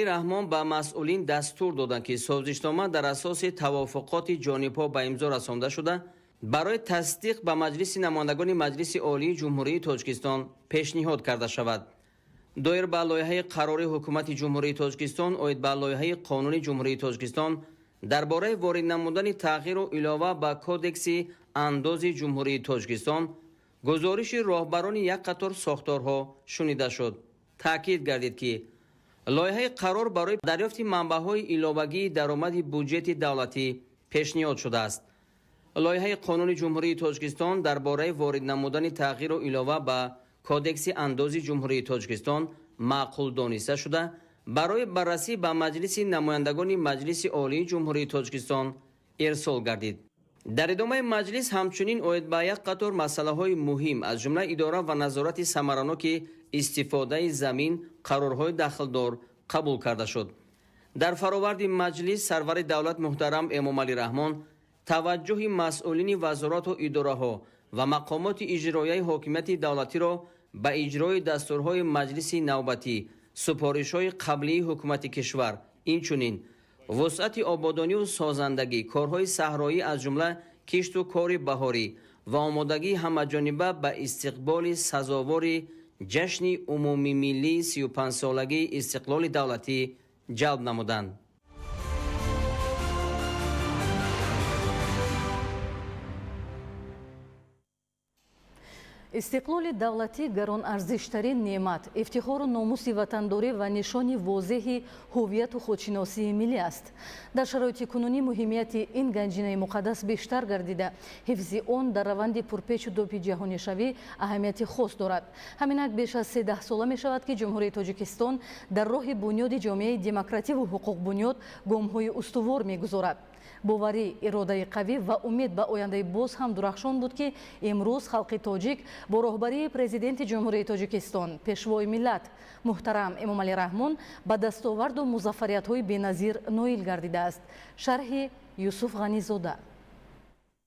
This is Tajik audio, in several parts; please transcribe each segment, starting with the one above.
Раҳмон ба масъулин дастур доданд, ки созишнома дар асоси тавофуқоти ҷонибҳо ба имзо расонда шуда, барои тасдиқ ба Маҷлиси намояндагони Маҷлиси Олии Ҷумҳурии Тоҷикистон пешниҳод карда шавад. Доир ба лоиҳаи қарори Ҳукумати Ҷумҳурии Тоҷикистон оид ба лоиҳаи Қонуни Ҷумҳурии Тоҷикистон дар бораи ворид намудани тағйиру илова ба Кодекси андози Ҷумҳурии Тоҷикистон гузориши роҳбарони як қатор сохторҳо шунида шуд. Таъкид гардид, ки лоиҳаи қарор барои дарёфти манбаъҳои иловагии даромади буҷети давлатӣ пешниҳод шудааст. Лоиҳаи Қонуни Ҷумҳурии Тоҷикистон дар бораи ворид намудани тағйиру илова ба Кодекси андози Ҷумҳурии Тоҷикистон маъқул дониста шуда, барои баррасӣ ба Маҷлиси намояндагони Маҷлиси Олии Ҷумҳурии Тоҷикистон ирсол гардид. Дар идомаи маҷлис ҳамчунин оид ба як қатор масъалаҳои муҳим, аз ҷумла идора ва назорати самараноки истифодаи замин қарорҳои дахлдор қабул карда шуд. Дар фароварди маҷлис сарвари давлат муҳтарам Эмомалӣ Раҳмон таваҷҷӯҳи масъулини вазорату идораҳо ва мақомоти иҷроияи ҳокимияти давлатиро ба иҷрои дастурҳои маҷлиси навбатӣ, супоришҳои қаблии ҳукумати кишвар, инчунин вусъати ободониву созандагӣ, корҳои саҳроӣ, аз ҷумла кишту кори баҳорӣ ва омодагии ҳамаҷониба ба истиқболи сазовори ҷашни умумимиллии 35-солагии истиқлоли давлатӣ ҷалб намуданд. Истиқлоли давлатӣ гаронарзиштарин неъмат, ифтихору номуси ватандорӣ ва нишони возеҳи ҳувияту худшиносии миллӣ аст. Дар шароити кунунӣ муҳимияти ин ганҷинаи муқаддас бештар гардида, ҳифзи он дар раванди пурпечу допи ҷаҳонишавӣ аҳамияти хос дорад. Ҳаминак беш аз 13 сола мешавад, ки Ҷумҳурии Тоҷикистон дар роҳи бунёди ҷомеаи демокративу ҳуқуқбунёд гомҳои устувор мегузорад. Боварӣ, иродаи қавӣ ва умед ба ояндаи боз ҳам дурахшон буд, ки имрӯз халқи тоҷик бо роҳбарии Президенти Ҷумҳурии Тоҷикистон, Пешвои миллат муҳтарам Эмомалӣ Раҳмон ба дастоварду музаффариятҳои беназир ноил гардидааст. Шарҳи Юсуф Ғанизода.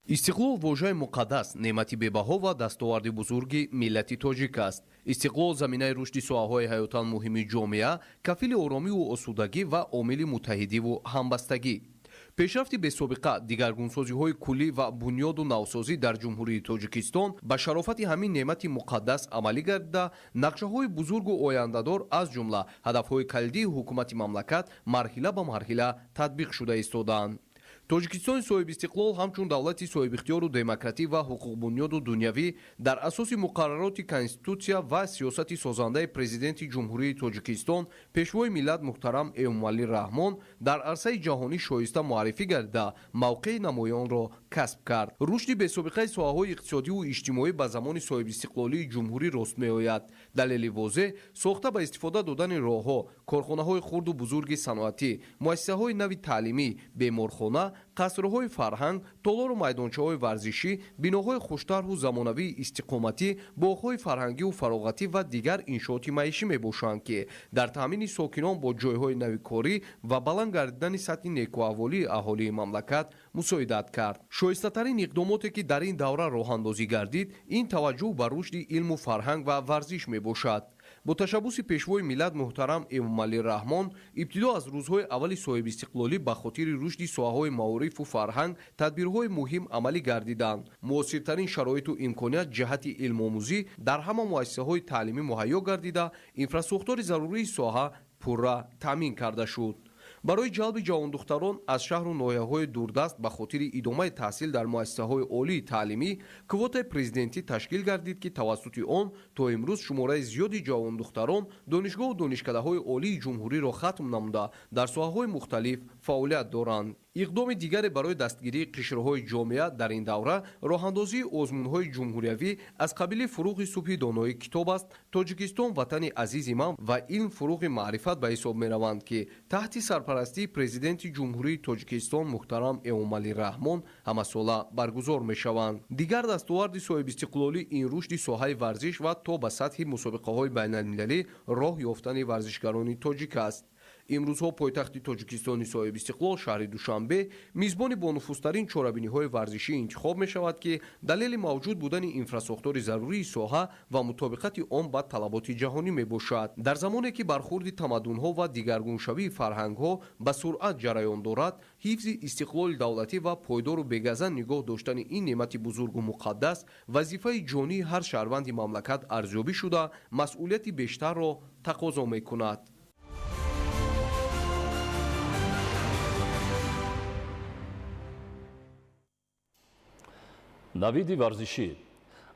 Истиқлол вожаи муқаддас, неъмати бебаҳо ва дастоварди бузурги миллати тоҷик аст. Истиқлол заминаи рушди соҳаҳои ҳаётан муҳими ҷомеа, кафили оромиву осудагӣ ва омили муттаҳидиву ҳамбастагӣ. Пешрафти бесобиқа, дигаргунсозиҳои куллӣ ва бунёду навсозӣ дар Ҷумҳурии Тоҷикистон ба шарофати ҳамин неъмати муқаддас амалӣ гардида, нақшаҳои бузургу ояндадор, аз ҷумла ҳадафҳои калидии ҳукумати мамлакат марҳила ба марҳила татбиқ шуда истодаанд. Тоҷикистони соҳибистиқлол ҳамчун давлати соҳибихтиёру демократӣ ва ҳуқуқбунёду дунявӣ дар асоси муқаррароти Конститутсия ва сиёсати созандаи Президенти Ҷумҳурии Тоҷикистон, Пешвои миллат муҳтарам Эмомалӣ Раҳмон дар арсаи ҷаҳонӣ шоиста муаррифӣ гардида, мавқеи намоёнро касб кард. Рушди бесобиқаи соҳаҳои иқтисодиву иҷтимоӣ ба замони соҳибистиқлолии ҷумҳурӣ рост меояд. Далели возеҳ сохта ба истифода додани роҳҳо, корхонаҳои хурду бузурги саноатӣ, муассисаҳои нави таълимӣ, беморхона, қасрҳои фарҳанг, толору майдончаҳои варзишӣ, биноҳои хуштарҳу замонавии истиқоматӣ, боғҳои фарҳангиву фароғатӣ ва дигар иншооти маишӣ мебошанд, ки дар таъмини сокинон бо ҷойҳои нави корӣ ва баланд гардидани сатҳи некӯаҳволии аҳолии мамлакат мусоидат кард. Шоистатарин иқдомоте, ки дар ин давра роҳандозӣ гардид, ин таваҷҷӯҳ ба рушди илму фарҳанг ва варзиш мебошад. Бо ташаббуси Пешвои миллат муҳтарам Эмомалӣ Раҳмон ибтидо аз рӯзҳои аввали соҳибистиқлолӣ ба хотири рушди соҳаҳои маорифу фарҳанг тадбирҳои муҳим амалӣ гардиданд. Муосиртарин шароиту имконият ҷиҳати илмомӯзӣ дар ҳама муассисаҳои таълимӣ муҳайё гардида, инфрасохтори зарурии соҳа пурра таъмин карда шуд. Барои ҷалби ҷавондухтарон аз шаҳру ноҳияҳои дурдаст ба хотири идомаи таҳсил дар муассисаҳои олии таълимӣ квотаи президентӣ ташкил гардид, ки тавассути он то имрӯз шумораи зиёди ҷавондухтарон донишгоҳу донишкадаҳои олии ҷумҳуриро хатм намуда, дар соҳаҳои мухталиф фаъолият доранд. Иқдоми дигаре барои дастгирии қишрҳои ҷомеа дар ин давра роҳандозии озмунҳои ҷумҳуриявӣ аз қабили «Фуруғи субҳи донои китоб аст», «Тоҷикистон ватани азизи ман» ва «Илм фуруғи маърифат» ба ҳисоб мераванд, ки таҳти сарпарастии Президенти Ҷумҳурии Тоҷикистон муҳтарам Эмомалӣ Раҳмон ҳамасола баргузор мешаванд. Дигар дастоварди соҳибистиқлолӣ ин рушди соҳаи варзиш ва то ба сатҳи мусобиқаҳои байналмилалӣ роҳ ёфтани варзишгарони тоҷик аст. Имрӯзҳо пойтахти Тоҷикистони соҳибистиқлол, шаҳри Душанбе, мизбони бонуфузтарин чорабиниҳои варзишӣ интихоб мешавад, ки далели мавҷуд будани инфрасохтори зарурии соҳа ва мутобиқати он ба талаботи ҷаҳонӣ мебошад. Дар замоне ки бархурди тамаддунҳо ва дигаргуншавии фарҳангҳо ба суръат ҷараён дорад, ҳифзи истиқлоли давлатӣ ва пойдору бегазанд нигоҳ доштани ин неъмати бузургу муқаддас вазифаи ҷонии ҳар шаҳрванди мамлакат арзёбӣ шуда, масъулияти бештарро тақозо мекунад. Навиди варзишӣ: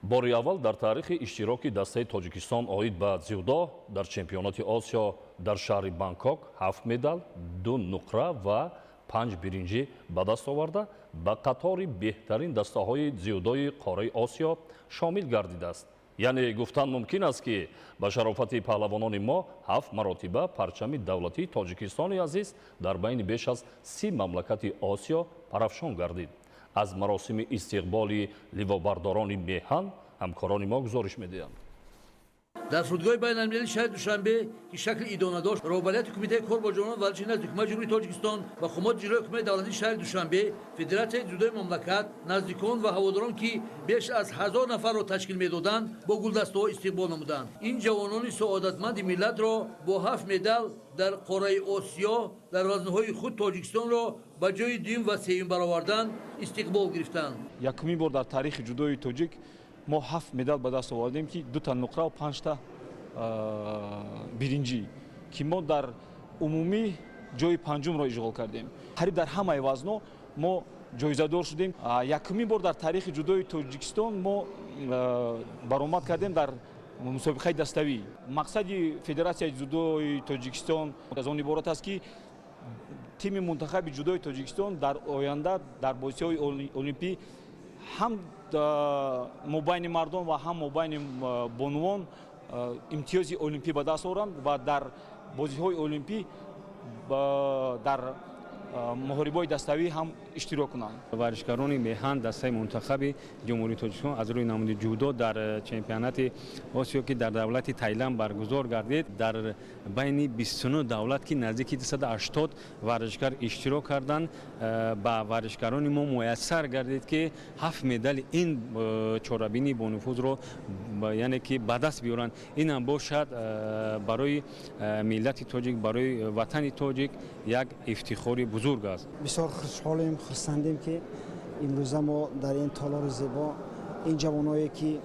бори аввал дар таърихи иштироки дастаи Тоҷикистон оид ба дзюдо дар чемпионати Осиё дар шаҳри Бангкок ҳафт медал, ду нуқра ва панҷ биринҷӣ ба даст оварда, ба қатори беҳтарин дастаҳои дзюдои қораи Осиё шомил гардидааст. Яъне гуфтан мумкин аст, ки ба шарофати паҳлавонони мо ҳафт маротиба парчами давлатии Тоҷикистони азиз дар байни беш аз 30 мамлакати Осиё парафшон гардид. Аз маросими истиқболи ливобардорони меҳан ҳамкорони мо гузориш медиҳанд. Дар фурудгоҳи байналмилалии шаҳри Душанбе, ки шакли идона дошт, роҳбарияти Кумитаи кор бо ҷавонон, варзиши назди Ҳукумати Ҷумҳурии Тоҷикистон, мақомоти иҷроии ҳукумати давлатии шаҳри Душанбе, Федератсияи дзюдои мамлакат, наздикон ва ҳаводорон, ки беш аз 1000 нафарро ташкил медоданд, бо гулдастаҳо истиқбол намуданд. Ин ҷавонони саодатманди миллатро бо ҳафт медал дар қораи Осиё дар вазнҳои худ Тоҷикистонро ба ҷои дуюм ва сеюм баровардан истиқбол гирифтанд. Якумин бор дар таърихи ҷудои тоҷик мо ҳафт медал ба даст овардем, ки дута нуқра ва панҷта биринҷӣ, ки мо дар умумӣ ҷои панҷумро ишғол кардем. Қариб дар ҳамаи вазно мо ҷоизадор шудем. Якумин бор дар таърихи ҷудои Тоҷикистон мо баромад кардем дар мусобиқаи даставӣ. Мақсади Федератсияи ҷудои Тоҷикистон аз он иборат аст, ки тими мунтахаби ҷудои Тоҷикистон дар оянда дар бозиҳои олимпӣ ҳам мобайни мардон ва ҳам мобайни бонувон имтиёзи олимпӣ ба даст оранд ва дар бозиҳои олимпӣ дар муҳорибаҳои даставӣ ҳам иштирок кунанд. Варзишгарони меҳан, дастаи мунтахаби Ҷумҳурии Тоҷикистон аз рӯи намуди ҷудо дар чемпионати Осиё, ки дар давлати Таиланд баргузор гардид, дар байни 29 давлат, ки наздики 280 варзишгар иштирок карданд, ба варзишгарони мо муяссар гардид, ки ҳафт медали ин чорабинии бонуфузро, яъне ки ба даст биёранд. Инам бошад, барои миллати тоҷик, барои ватани тоҷик як ифтихори бузург аст. Бисёр хушҳолем, хурсандем, ки имрӯза мо дар ин толори зебо ин ҷавоное, ки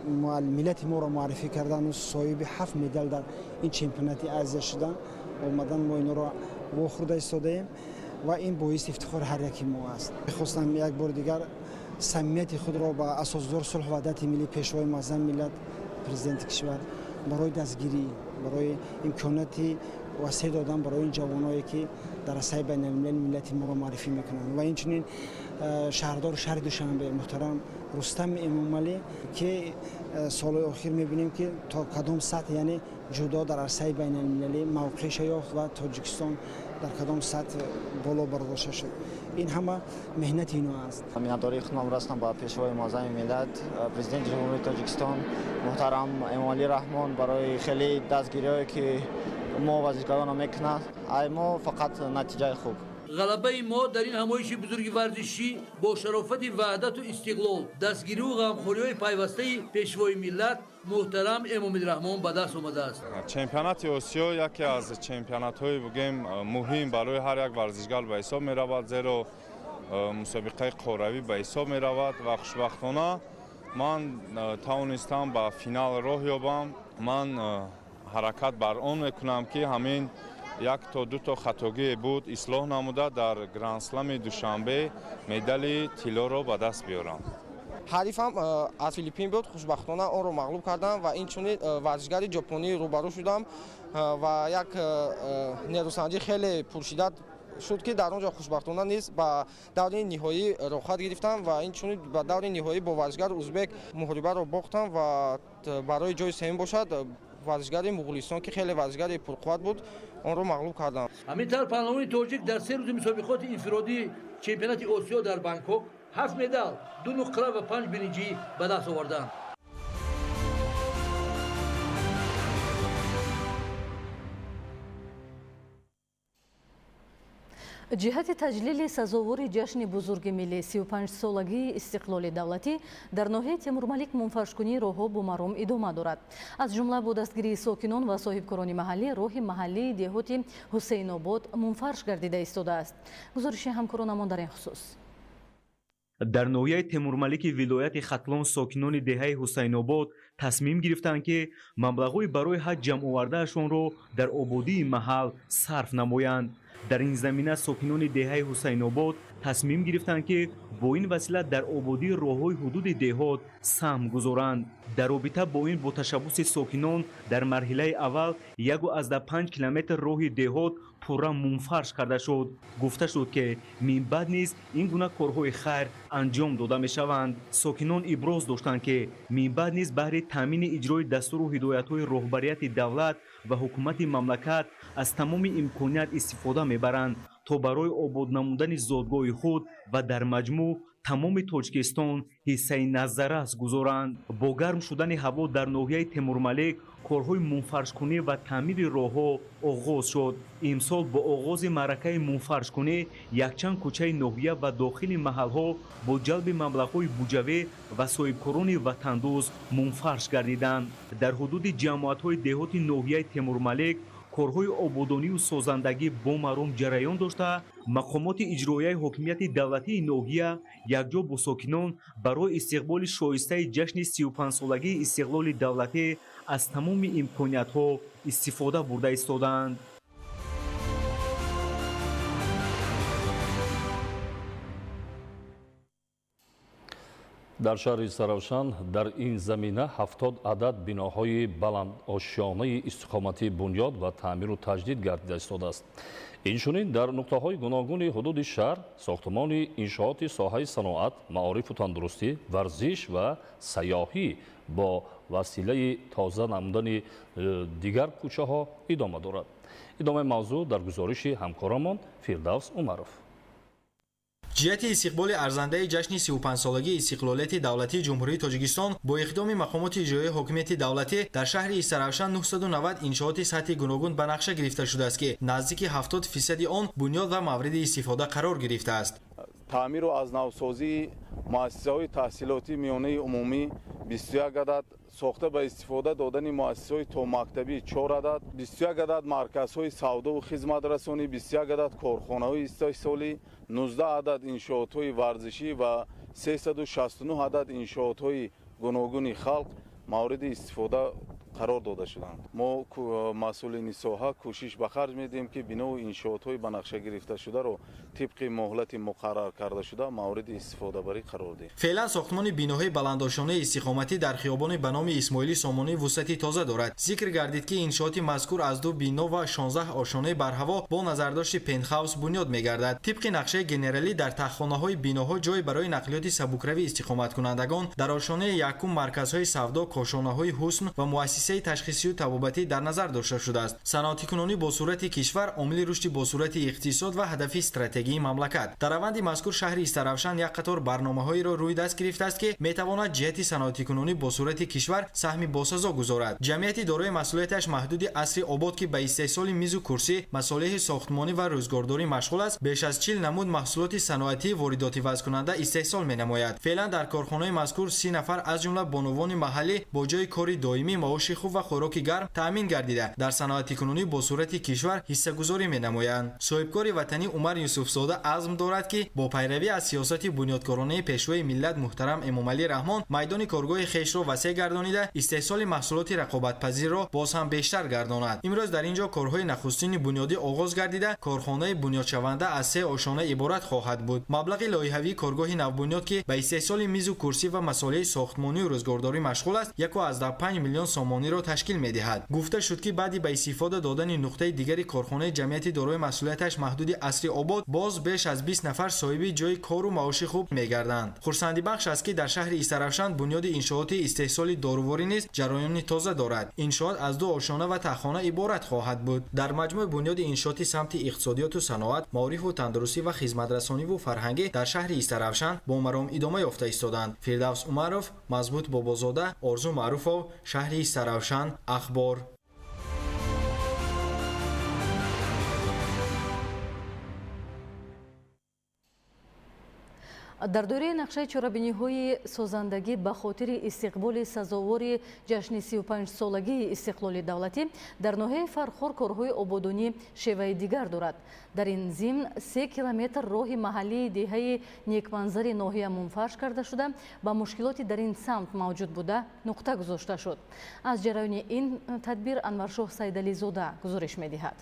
миллати моро муаррифӣ кардану соҳиби ҳафт медал дар ин чемпионати Азия шуданд, омадан, мо инҳоро вохӯрда истодаем ва ин боиси ифтихори ҳар яки мо аст. Мехостам як бори дигар самимияти худро ба Асосгузори сулҳу ваҳдати миллӣ, Пешвои муаззами миллат, Президенти кишвар барои дастгирӣ, барои имконияти васеъ додан барои ин ҷавоное, ки дар арсаи байналмилали миллати моро муаррифӣ мекунанд, ва инчунин шаҳрдори шаҳри Душанбе муҳтарам Рустам Эмомалӣ, ки солҳои охир мебинем, ки то кадом сатҳ, яъне ҷудо дар арсаи байналмилалӣ мавқеъша ёфт ва Тоҷикистон дар кадом сатҳ боло бардошта шуд. Ин ҳама меҳнати ино аст. Миннатдории худам расонам ба Пешвои муаззами миллат, Президенти Ҷумҳурии Тоҷикистон муҳтарам Эмомалӣ Раҳмон барои хеле дастгириҳое, ки мо варзишгаронро мекунад. Ай мо фақат натиҷаи хуб. Ғалабаи мо дар ин ҳамоиши бузурги варзишӣ бо шарофати ваҳдату истиқлол, дастгирию ғамхориҳои пайвастаи Пешвои миллат муҳтарам Эмомалӣ Раҳмон ба даст омадааст. Чемпионати Осиё яке аз чемпионатҳои, бигӯем, муҳим барои ҳар як варзишгар ба ҳисоб меравад, зеро мусобиқаи қорравӣ ба ҳисоб меравад ва хушбахтона ман тавонистам ба финал роҳ ёбам. Ман ҳаракат бар он мекунам, ки ҳамин як то ду то хатогие буд, ислоҳ намуда, дар грандслами Душанбе медали тиллоро ба даст биёрам. Ҳарифам аз Филиппин буд, хушбахтона онро мағлуб кардам ва инчунин варзишгари ҷопонӣ рӯбарӯ шудам ва як нерӯсанҷӣ хеле пуршиддат шуд, ки дар он ҷо хушбахтона низ ба даври ниҳоӣ роҳхат гирифтам ва инчунин ба даври ниҳоӣ бо варзишгари узбек муҳорибаро бохтам ва барои ҷои сеюм бошад, варзишгари Муғулистон, ки хеле варзишгари пурқувват буд, онро мағлуб кардам. Ҳамин тавр, паҳлавони тоҷик дар 3 рӯзи мусобиқоти инфиродии чемпионати Осиё дар Бангкок ҳафт медал, ду нуқра ва панҷ биринҷӣ ба даст оварданд. Ҷиҳати таҷлили сазовори ҷашни бузурги миллӣ 35-солагии истиқлоли давлатӣ дар ноҳияи Темурмалик мунфаршкунии роҳҳо бо маром идома дорад. Аз ҷумла бо дастгирии сокинон ва соҳибкорони маҳаллӣ роҳи маҳаллии деҳоти Ҳусейнобод мунфарш гардида истодааст. Гузориши ҳамкоронамон дар ин хусус. Дар ноҳияи Темурмалики вилояти Хатлон сокинони деҳаи Ҳусайнобод тасмим гирифтанд, ки маблағҳои барои ҳаҷ ҷамъовардаашонро дар ободии маҳал сарф намоянд. Дар ин замина сокинони деҳаи Ҳусайнобод тасмим гирифтанд, ки бо ин васила дар ободии роҳҳои ҳудуди деҳот саҳм гузоранд. Дар робита бо ин бо ташаббуси сокинон дар марҳилаи аввал 1,5 километр роҳи деҳот пурра мунфарш карда шуд. Гуфта шуд, ки минбаъд низ ин гуна корҳои хайр анҷом дода мешаванд. Сокинон иброз доштанд, ки минбаъд низ баҳри таъмини иҷрои дастуру ҳидоятҳои роҳбарияти давлат ва ҳукумати мамлакат аз тамоми имконият истифода мебаранд, то барои обод намудани зодгоҳи худ ва дар маҷмӯъ тамоми Тоҷикистон ҳиссаи назаррас гузоранд. Бо гарм шудани ҳаво дар ноҳияи Темурмалик корҳои мунфаршкунӣ ва таъмири роҳҳо оғоз шуд. Имсол бо оғози маъракаи мунфаршкунӣ якчанд кӯчаи ноҳия ва дохили маҳалҳо бо ҷалби маблағҳои буҷавӣ ва соҳибкорони ватандӯст мунфарш гардиданд. Дар ҳудуди ҷамоатҳои деҳоти ноҳияи Темурмалик корҳои ободонию созандагӣ бо маром ҷараён дошта, мақомоти иҷроияи ҳокимияти давлатии ноҳия якҷо бо сокинон барои истиқболи шоистаи ҷашни 35-солагии истиқлоли давлатӣ аз тамоми имкониятҳо истифода бурда истодаанд. Дар шаҳри Саравшан дар ин замина 70 адад биноҳои баландошёнаи истиқоматӣ бунёд ва таъмиру таҷдид гардида истодааст. Инчунин дар нуқтаҳои гуногуни ҳудуди шаҳр сохтмони иншооти соҳаи саноат, маорифу тандурустӣ, варзиш ва сайёҳӣ бо василаи тоза намудани дигар кӯчаҳо идома дорад. Идомаи мавзӯъ дар гузориши ҳамкорамон Фирдавс Умаров. Ҷиҳати истиқболи арзандаи ҷашни 35-солагии истиқлолияти давлатии Ҷумҳурии Тоҷикистон бо иқдоми мақомоти иҷроияи ҳокимияти давлатӣ дар шаҳри Истаравшан 990 иншооти сатҳи гуногун ба нақша гирифта шудааст, ки наздики 70% он бунёд ва мавриди истифода қарор гирифтааст. Таъмиру аз навсозии муассисаҳои таҳсилотии миёнаи умумӣ 21 адад, сохта ба истифода додани муассисаҳои томактабӣ 4 адад, 21 адад марказҳои савдову хизматрасонӣ, 21 адад корхонаҳои истеҳсолӣ, 19 адад иншоотҳои варзишӣ ва 369 адад иншоотҳои гуногуни халқ мавриди истифода қарор дода шуданд. Мо масъулини соҳа кӯшиш ба харҷ медиҳем, ки бинову иншоотҳои ба нақша гирифташударо тибқи муҳлати муқаррар кардашуда мавриди истифодабарӣ қарор диҳем. Феълан сохтмони биноҳои баландошонаи истиқоматӣ дар хиёбони ба номи Исмоили Сомонӣ вусъати тоза дорад. Зикр гардид, ки иншооти мазкур аз 2 бино ва 16 ошонаи барҳаво бо назардошти пентхаус бунёд мегардад. Тибқи нақшаи генералӣ дар таххонаҳои биноҳо ҷой барои нақлиёти сабукравии истиқоматкунандагон, дар ошонаи якум марказҳои савдо, кошонаҳои ҳусн ва муассисаи ташхисию табобатӣ дар назар дошта шудааст. Саноатикунонӣ бо суръати кишвар омили рушди босуръати иқтисод ва ҳадафи стратегии мамлакат. Дар раванди мазкур шаҳри Истаравшан як қатор барномаҳоеро рӯи даст гирифтааст, ки метавонад ҷиҳати саноатикунонӣ бо суръати кишвар саҳми босазо гузорад. Ҷамъияти дорои масъулияташ маҳдуди Асри Обод, ки ба истеҳсоли мизу курсӣ, масолеҳи сохтмонӣ ва рӯзгордорӣ машғул аст, беш аз 40 намуд маҳсулоти саноатии воридотивазкунанда истеҳсол менамояд. Феълан дар корхонаи мазкур 30 нафар аз ҷумла бонувони маҳаллӣ бо ҷои кори доимӣ, маоши хуб ва хӯроки гарм таъмин гардида, дар саноатикунонӣ бо суръати кишвар ҳиссагузорӣ менамоянд. Соҳибкори ватанӣ Умар Юсуфзода азм дорад, ки бо пайравӣ аз сиёсати бунёдкоронаи пешвои миллат муҳтарам Эмомалӣ Раҳмон майдони коргоҳи хешро васеъ гардонида, истеҳсоли маҳсулоти рақобатпазирро боз ҳам бештар гардонад. Имрӯз дар ин ҷо корҳои нахустини бунёдӣ оғоз гардида, корхонаи бунёдшаванда аз 3 ошона иборат хоҳад буд. Маблағи лоиҳавии коргоҳи навбунёд, ки ба истеҳсоли мизу курсӣ ва масолеҳи сохтмонию рӯзгордорӣ машғул аст, 1,5 миллион сомониро ташкил медиҳад. Гуфта шуд, ки баъди ба истифода додани нуқтаи дигари корхонаи ҷамъияти дорои масъулияташ маҳдуди Асри Обод боз беш аз 20 нафар соҳиби ҷои кору маоши хуб мегарданд. Хурсандибахш аст, ки дар шаҳри Истаравшан бунёди иншооти истеҳсоли доруворӣ низ ҷараёни тоза дорад. Иншоот аз 2 ошона ва таххона иборат хоҳад буд. Дар маҷмӯъ бунёди иншооти самти иқтисодиёту саноат, маорифу тандурустӣ ва хизматрасониву фарҳангӣ дар шаҳри Истаравшан бо маром идома ёфта истоданд. Фирдавс Умаров, Мазбут Бобозода, Орзу Маъруфов, шаҳри Истаравшан, Ахбор. Дар доираи нақшаи чорабиниҳои созандагӣ ба хотири истиқболи сазовори ҷашни 35-солагии истиқлоли давлатӣ дар ноҳияи Фархор корҳои ободонӣ шеваи дигар дорад. Дар ин зимн 3 километр роҳи маҳаллии деҳаи Некманзари ноҳия мунфарш карда шуда, ба мушкилоти дар ин самт мавҷуд буда нуқта гузошта шуд. Аз ҷараёни ин тадбир Анваршоҳ Сайдализода гузориш медиҳад.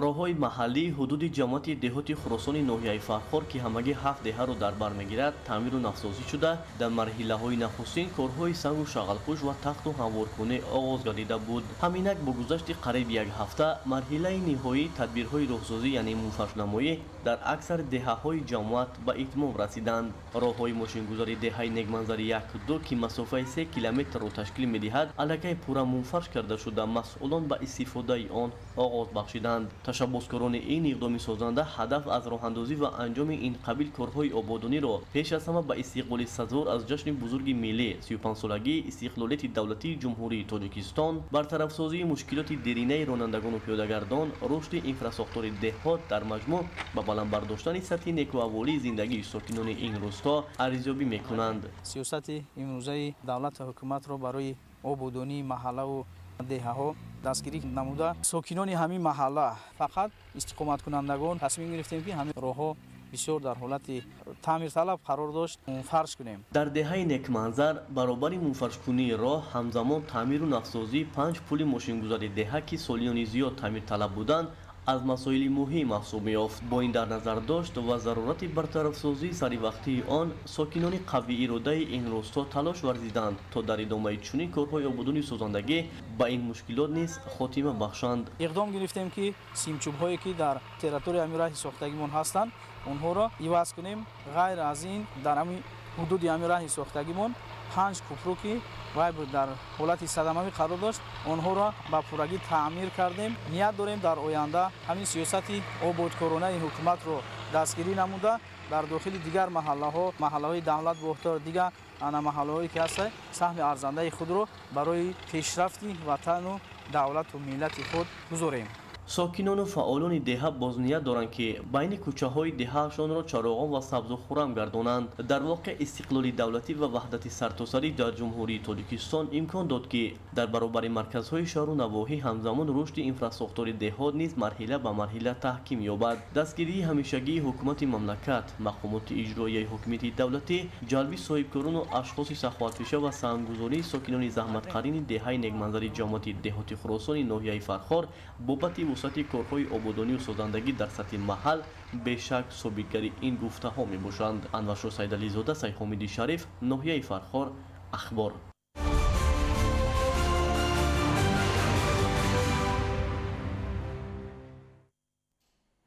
Роҳҳои маҳаллии ҳудуди ҷамоати деҳоти Хуросони ноҳияи Фархор, ки ҳамагӣ 7 деҳаро дар бар мегирад, таъмиру навсозӣ шуда, дар марҳилаҳои нахустин корҳои сангу шағалпӯш ва тахту ҳамворкунӣ оғоз гардида буд. Ҳаминак бо гузашти қариб як ҳафта марҳилаи ниҳоии тадбирҳои роҳсозӣ, яъне мунфаршнамоӣ, дар аксар деҳаҳои ҷамоат ба итмом расиданд. Роҳҳои мошингузари деҳаи Некманзари 1-2, ки масофаи 3 километрро ташкил медиҳад, аллакай пурра мунфарш карда шуда, масъулон ба истифодаи он оғоз бахшиданд. Ташаббускорони ин иқдоми созанда ҳадаф аз роҳандозӣ ва анҷоми ин қабил корҳои ободониро пеш аз ҳама ба истиқболи сазовор аз ҷашни бузурги миллӣ 35-солагии истиқлолияти давлатии Ҷумҳурии Тоҷикистон, бартарафсозии мушкилоти деринаи ронандагону пиёдагардон, рушди инфрасохтори деҳот, дар маҷмӯъ ба баланд бардоштани сатҳи некуаҳволии зиндагии сокинони ин рӯсто арзёбӣ мекунанд. Сиёсати имрӯзаи давлату ҳукуматро барои ободонии маҳаллаву деҳаҳо дастгирӣ намуда, сокинони ҳамин маҳалла фақат истиқоматкунандагон тасмим гирифтем, ки ҳамин роҳҳо бисёр дар ҳолати таъмирталаб қарор дошт, мунфарш кунем. Дар деҳаи Некманзар баробари мунфаршкунии роҳ ҳамзамон таъмиру навсозии 5 пули мошингузари деҳа, ки солиёни зиёд таъмирталаб буданд, аз масоили муҳим маҳсуб меёфт. Бо ин дар назар дошт ва зарурати бартарафсозии саривақтии он, сокинони қавииродаи ин рӯсто талош варзиданд, то дар идомаи чунин корҳои ободонию созандагӣ ба ин мушкилот низ хотима бахшанд. Иқдом гирифтем, ки симчӯбҳое, ки дар территорияи ҳамин раҳи сохтагимон ҳастанд, онҳоро иваз кунем. Ғайр аз ин, дар ҳамин ҳудуди ҳамин раҳи сохтагимон 5 купру, ки вай дар ҳолати садамавӣ қарор дошт, онҳоро ба пуррагӣ таъмир кардем. Ният дорем, дар оянда ҳамин сиёсати ободкоронаи ҳукуматро дастгирӣ намуда, дар дохили дигар маҳаллаҳо, маҳаллаҳои давлат бохтор, дигар ана маҳаллаҳое ки ҳастанд, саҳми арзандаи худро барои пешрафти ватану давлату миллати худ гузорем. Сокинону фаъолони деҳа бозният доранд, ки байни кӯчаҳои деҳаашонро чароғон ва сабзу хуррам гардонанд. Дар воқеъ истиқлоли давлатӣ ва ваҳдати сартосарӣ дар Ҷумҳурии Тоҷикистон имкон дод, ки дар баробари марказҳои шаҳру навоҳӣ ҳамзамон рушди инфрасохтори деҳот низ марҳила ба марҳила таҳким ёбад. Дастгирии ҳамешагии ҳукумати мамлакат, мақомоти иҷроияи ҳокимияти давлатӣ, ҷалби соҳибкорону ашхоси саховатпеша ва саҳмгузории сокинони заҳматқарини деҳаи Некманзари ҷамоати деҳоти Хуросони ноҳияи Фархор бобати вусъати корҳои ободонию созандагӣ дар сатҳи маҳал бешак собитгари ин гуфтаҳо мебошанд. Анваршоҳ Сайдализода, Сайҳомиди Шариф, ноҳияи Фархор, Ахбор.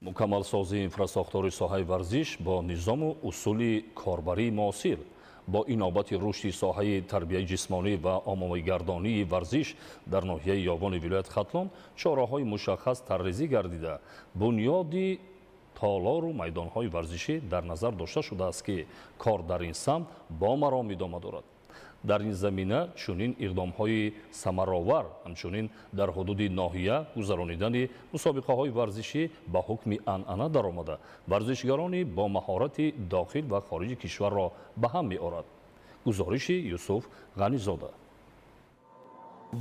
Мукаммалсозии инфрасохтори соҳаи варзиш бо низому усули корбарии муосир, бо инобати рушди соҳаи тарбияи ҷисмонӣ ва оммавигардонии варзиш дар ноҳияи Ёвони вилояти Хатлон чораҳои мушаххас таррезӣ гардида, бунёди толору майдонҳои варзишӣ дар назар дошта шудааст, ки кор дар ин самт бо маром идома дорад. Дар ин замина чунин иқдомҳои самаровар, ҳамчунин дар ҳудуди ноҳия гузаронидани мусобиқаҳои варзишӣ ба ҳукми анъана даромада, варзишгарони бо маҳорати дохил ва хориҷи кишварро ба ҳам меорад. Гузориши Юсуф Ғанизода.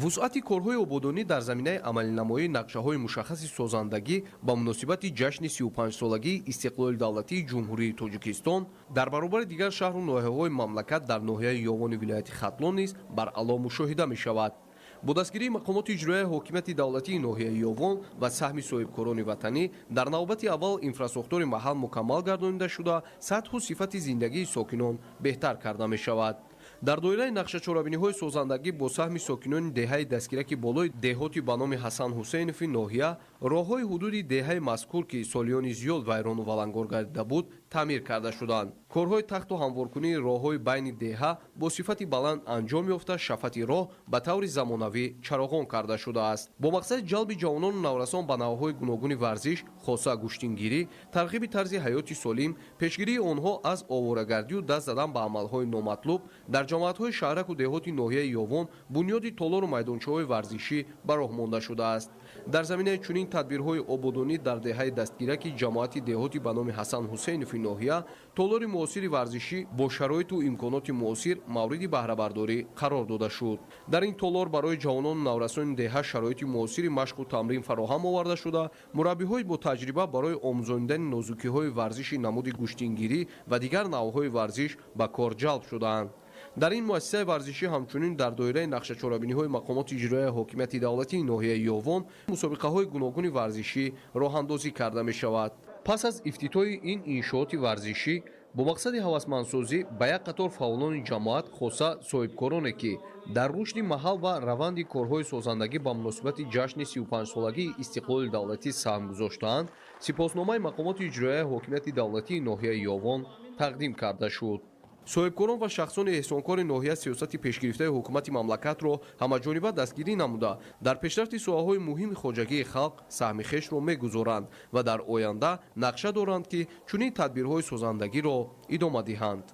Вусъати корҳои ободонӣ дар заминаи амалинамоии нақшаҳои мушаххаси созандагӣ ба муносибати ҷашни 35-солагии истиқлоли давлатии Ҷумҳурии Тоҷикистон дар баробари дигар шаҳру ноҳияҳои мамлакат дар ноҳияи Ёвони вилояти Хатлон низ баръало мушоҳида мешавад. Бо дастгирии мақомоти иҷроияи ҳокимияти давлатии ноҳияи Ёвон ва саҳми соҳибкорони ватанӣ дар навбати аввал инфрасохтори маҳал мукаммал гардонида шуда, сатҳу сифати зиндагии сокинон беҳтар карда мешавад. Дар доираи нақшачорабиниҳои созандагӣ бо саҳми сокинони деҳаи Дастгираки болои деҳоти ба номи Ҳасан Ҳусейнови ноҳия роҳҳои ҳудуди деҳаи мазкур, ки солиёни зиёд вайрону валангор гардида буд, таъмир карда шуданд. Корҳои тахту ҳамворкунии роҳҳои байни деҳа бо сифати баланд анҷом ёфта, шафати роҳ ба таври замонавӣ чароғон карда шудааст. Бо мақсади ҷалби ҷавонону наврасон ба навъҳои гуногуни варзиш, хоса гӯштингирӣ, тарғиби тарзи ҳаёти солим, пешгирии онҳо аз оворагардию даст задан ба амалҳои номатлуб дар Ҷамоатҳои шаҳраку деҳоти ноҳияи Ёвон бунёди толору майдончаҳои варзишӣ ба роҳ монда шудааст. Дар заминаи чунин тадбирҳои ободонӣ дар деҳаи Дастгираки ҷамоати деҳоти ба номи Ҳасан Ҳусейнови ноҳия толори муосири варзишӣ бо шароиту имконоти муосир мавриди баҳрабардорӣ қарор дода шуд. Дар ин толор барои ҷавонону наврасони деҳа шароити муосири машқу тамрин фароҳам оварда шуда, мураббиҳои бо таҷриба барои омӯзонидани нозукиҳои варзиши намуди гӯштингирӣ ва дигар навъҳои варзиш ба кор ҷалб шудаанд. Дар ин муассисаи варзишӣ ҳамчунин дар доираи нақшачорабиниҳои мақомоти иҷроияи ҳокимияти давлатии ноҳияи Ёвон мусобиқаҳои гуногуни варзишӣ роҳандозӣ карда мешавад. Пас аз ифтитоҳи ин иншооти варзишӣ бо мақсади ҳавасмандсозӣ ба як қатор фаъолони ҷамоат, хоса соҳибкороне, ки дар рушди маҳал ва раванди корҳои созандагӣ ба муносибати ҷашни 35-солагии истиқлоли давлатӣ саҳм гузоштаанд, сипосномаи мақомоти иҷроияи ҳокимияти давлатии ноҳияи Ёвон тақдим карда шуд. Соҳибкорон ва шахсони эҳсонкори ноҳия сиёсати пешгирифтаи ҳукумати мамлакатро ҳамаҷониба дастгирӣ намуда, дар пешрафти соҳаҳои муҳими хоҷагии халқ саҳми хешро мегузоранд ва дар оянда нақша доранд, ки чунин тадбирҳои созандагиро идома диҳанд.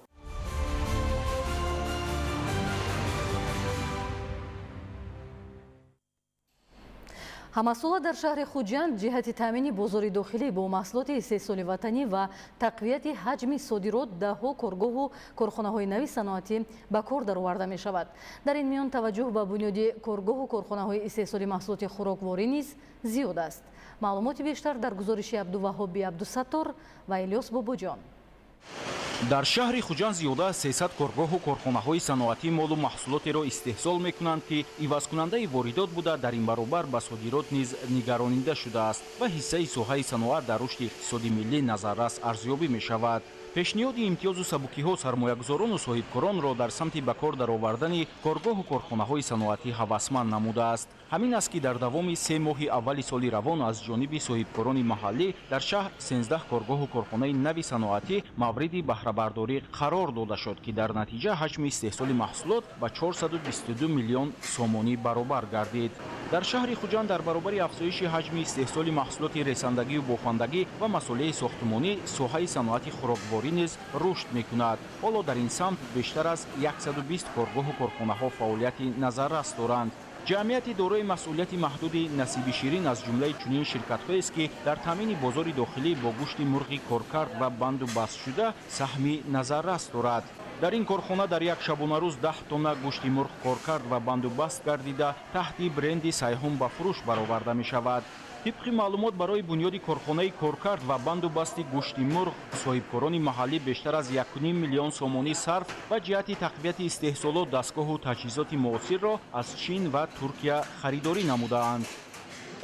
Ҳамасола дар шаҳри Хуҷанд ҷиҳати таъмини бозори дохилӣ бо маҳсулоти истеҳсоли ватанӣ ва тақвияти ҳаҷми содирот даҳҳо коргоҳу корхонаҳои нави саноатӣ ба кор дароварда мешавад. Дар ин миён таваҷҷӯҳ ба бунёди коргоҳу корхонаҳои истеҳсоли маҳсулоти хӯрокворӣ низ зиёд аст. Маълумоти бештар дар гузориши Абдуваҳоби Абдусаттор ва Илёс Бобоҷон. Дар шаҳри Хуҷанд зиёда аз 300 коргоҳу корхонаҳои саноатӣ молу маҳсулотеро истеҳсол мекунанд, ки ивазкунандаи воридот буда, дар ин баробар ба содирот низ нигаронида шудааст ва ҳиссаи соҳаи саноат дар рушди иқтисоди миллӣ назаррас арзёбӣ мешавад. Пешниҳоди имтиёзу сабукиҳо сармоягузорону соҳибкоронро дар самти ба кор даровардани коргоҳу корхонаҳои саноатӣ ҳавасманд намудааст. Ҳамин аст, ки дар давоми 3 моҳи аввали соли равон аз ҷониби соҳибкорони маҳаллӣ дар шаҳр 13 коргоҳу корхонаи нави саноатӣ мавриди баҳрабардорӣ қарор дода шуд, ки дар натиҷа ҳаҷми истеҳсоли маҳсулот ба 422 миллион сомонӣ баробар гардид. Дар шаҳри Хуҷанд дар баробари афзоиши ҳаҷми истеҳсоли маҳсулоти ресандагию бофандагӣ ва масолеҳи сохтмонӣ соҳаи саноати хӯрокворӣ низ рушд мекунад. Ҳоло дар ин самт бештар аз 120 коргоҳу корхонаҳо фаъолияти назаррас доранд. Ҷамъияти дорои масъулияти маҳдуди Насиби Ширин аз ҷумлаи чунин ширкатҳоест, ки дар таъмини бозори дохилӣ бо гӯшти мурғи коркард ва банду бастшуда саҳми назаррас дорад. Дар ин корхона дар як шабонарӯз 10 тонна гӯшти мурғ коркард ва банду баст гардида, таҳти бренди Сайҳун ба фурӯш бароварда мешавад. Тибқи маълумот, барои бунёди корхонаи коркард ва банду басти гӯшти мурғ соҳибкорони маҳаллӣ бештар аз 1,5 миллион сомонӣ сарф ва ҷиҳати тақвияти истеҳсолот дастгоҳу таҷҳизоти муосирро аз Чин ва Туркия харидорӣ намудаанд.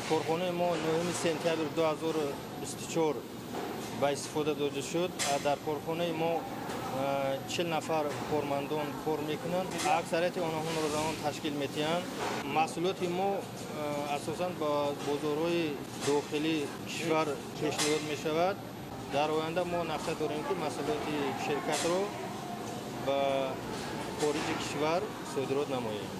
Корхонаи мо 9 сентябр 2024 ба истифода дода шуд. Дар корхонаи мо 40 нафар кормандон кор мекунанд. Аксарияти онҳоро занон ташкил медиҳанд. Маҳсулоти мо асосан ба бозорҳои дохилии кишвар пешниҳод мешавад. Дар оянда мо нақша дорем, ки маҳсулоти ширкатро ба хориҷи кишвар содирот намоем.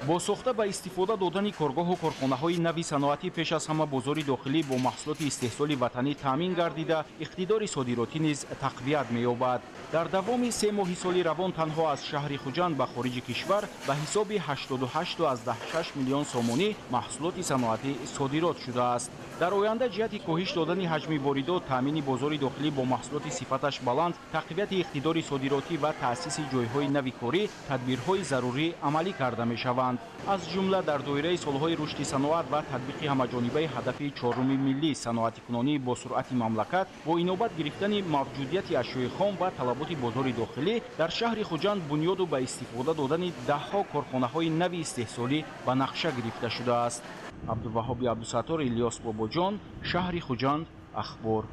Бо сохта ба истифода додани коргоҳу корхонаҳои нави саноатӣ пеш аз ҳама бозори дохилӣ бо маҳсулоти истеҳсоли ватанӣ таъмин гардида, иқтидори содиротӣ низ тақвият меёбад. Дар давоми 3 моҳи соли равон танҳо аз шаҳри Хуҷанд ба хориҷи кишвар ба ҳисоби 88,6 миллион сомонӣ маҳсулоти саноатӣ содирот шудааст. Дар оянда ҷиҳати коҳиш додани ҳаҷми воридот, таъмини бозори дохилӣ бо маҳсулоти сифаташ баланд, тақвияти иқтидори содиротӣ ва таъсиси ҷойҳои нави корӣ тадбирҳои зарурӣ амалӣ карда мешаванд. Аз ҷумла дар доираи солҳои рушди саноат ва татбиқи ҳамаҷонибаи ҳадафи чоруми миллӣ саноатикунонӣ бо суръати мамлакат бо инобат гирифтани мавҷудияти ашёи хом ва талаботи бозори дохилӣ дар шаҳри Хуҷанд бунёду ба истифода додани даҳҳо корхонаҳои нави истеҳсолӣ ба нақша гирифта шудааст. Абдуваҳоби Абдусаттор, Илёс Бобоҷон, шаҳри Хуҷанд, Ахбор.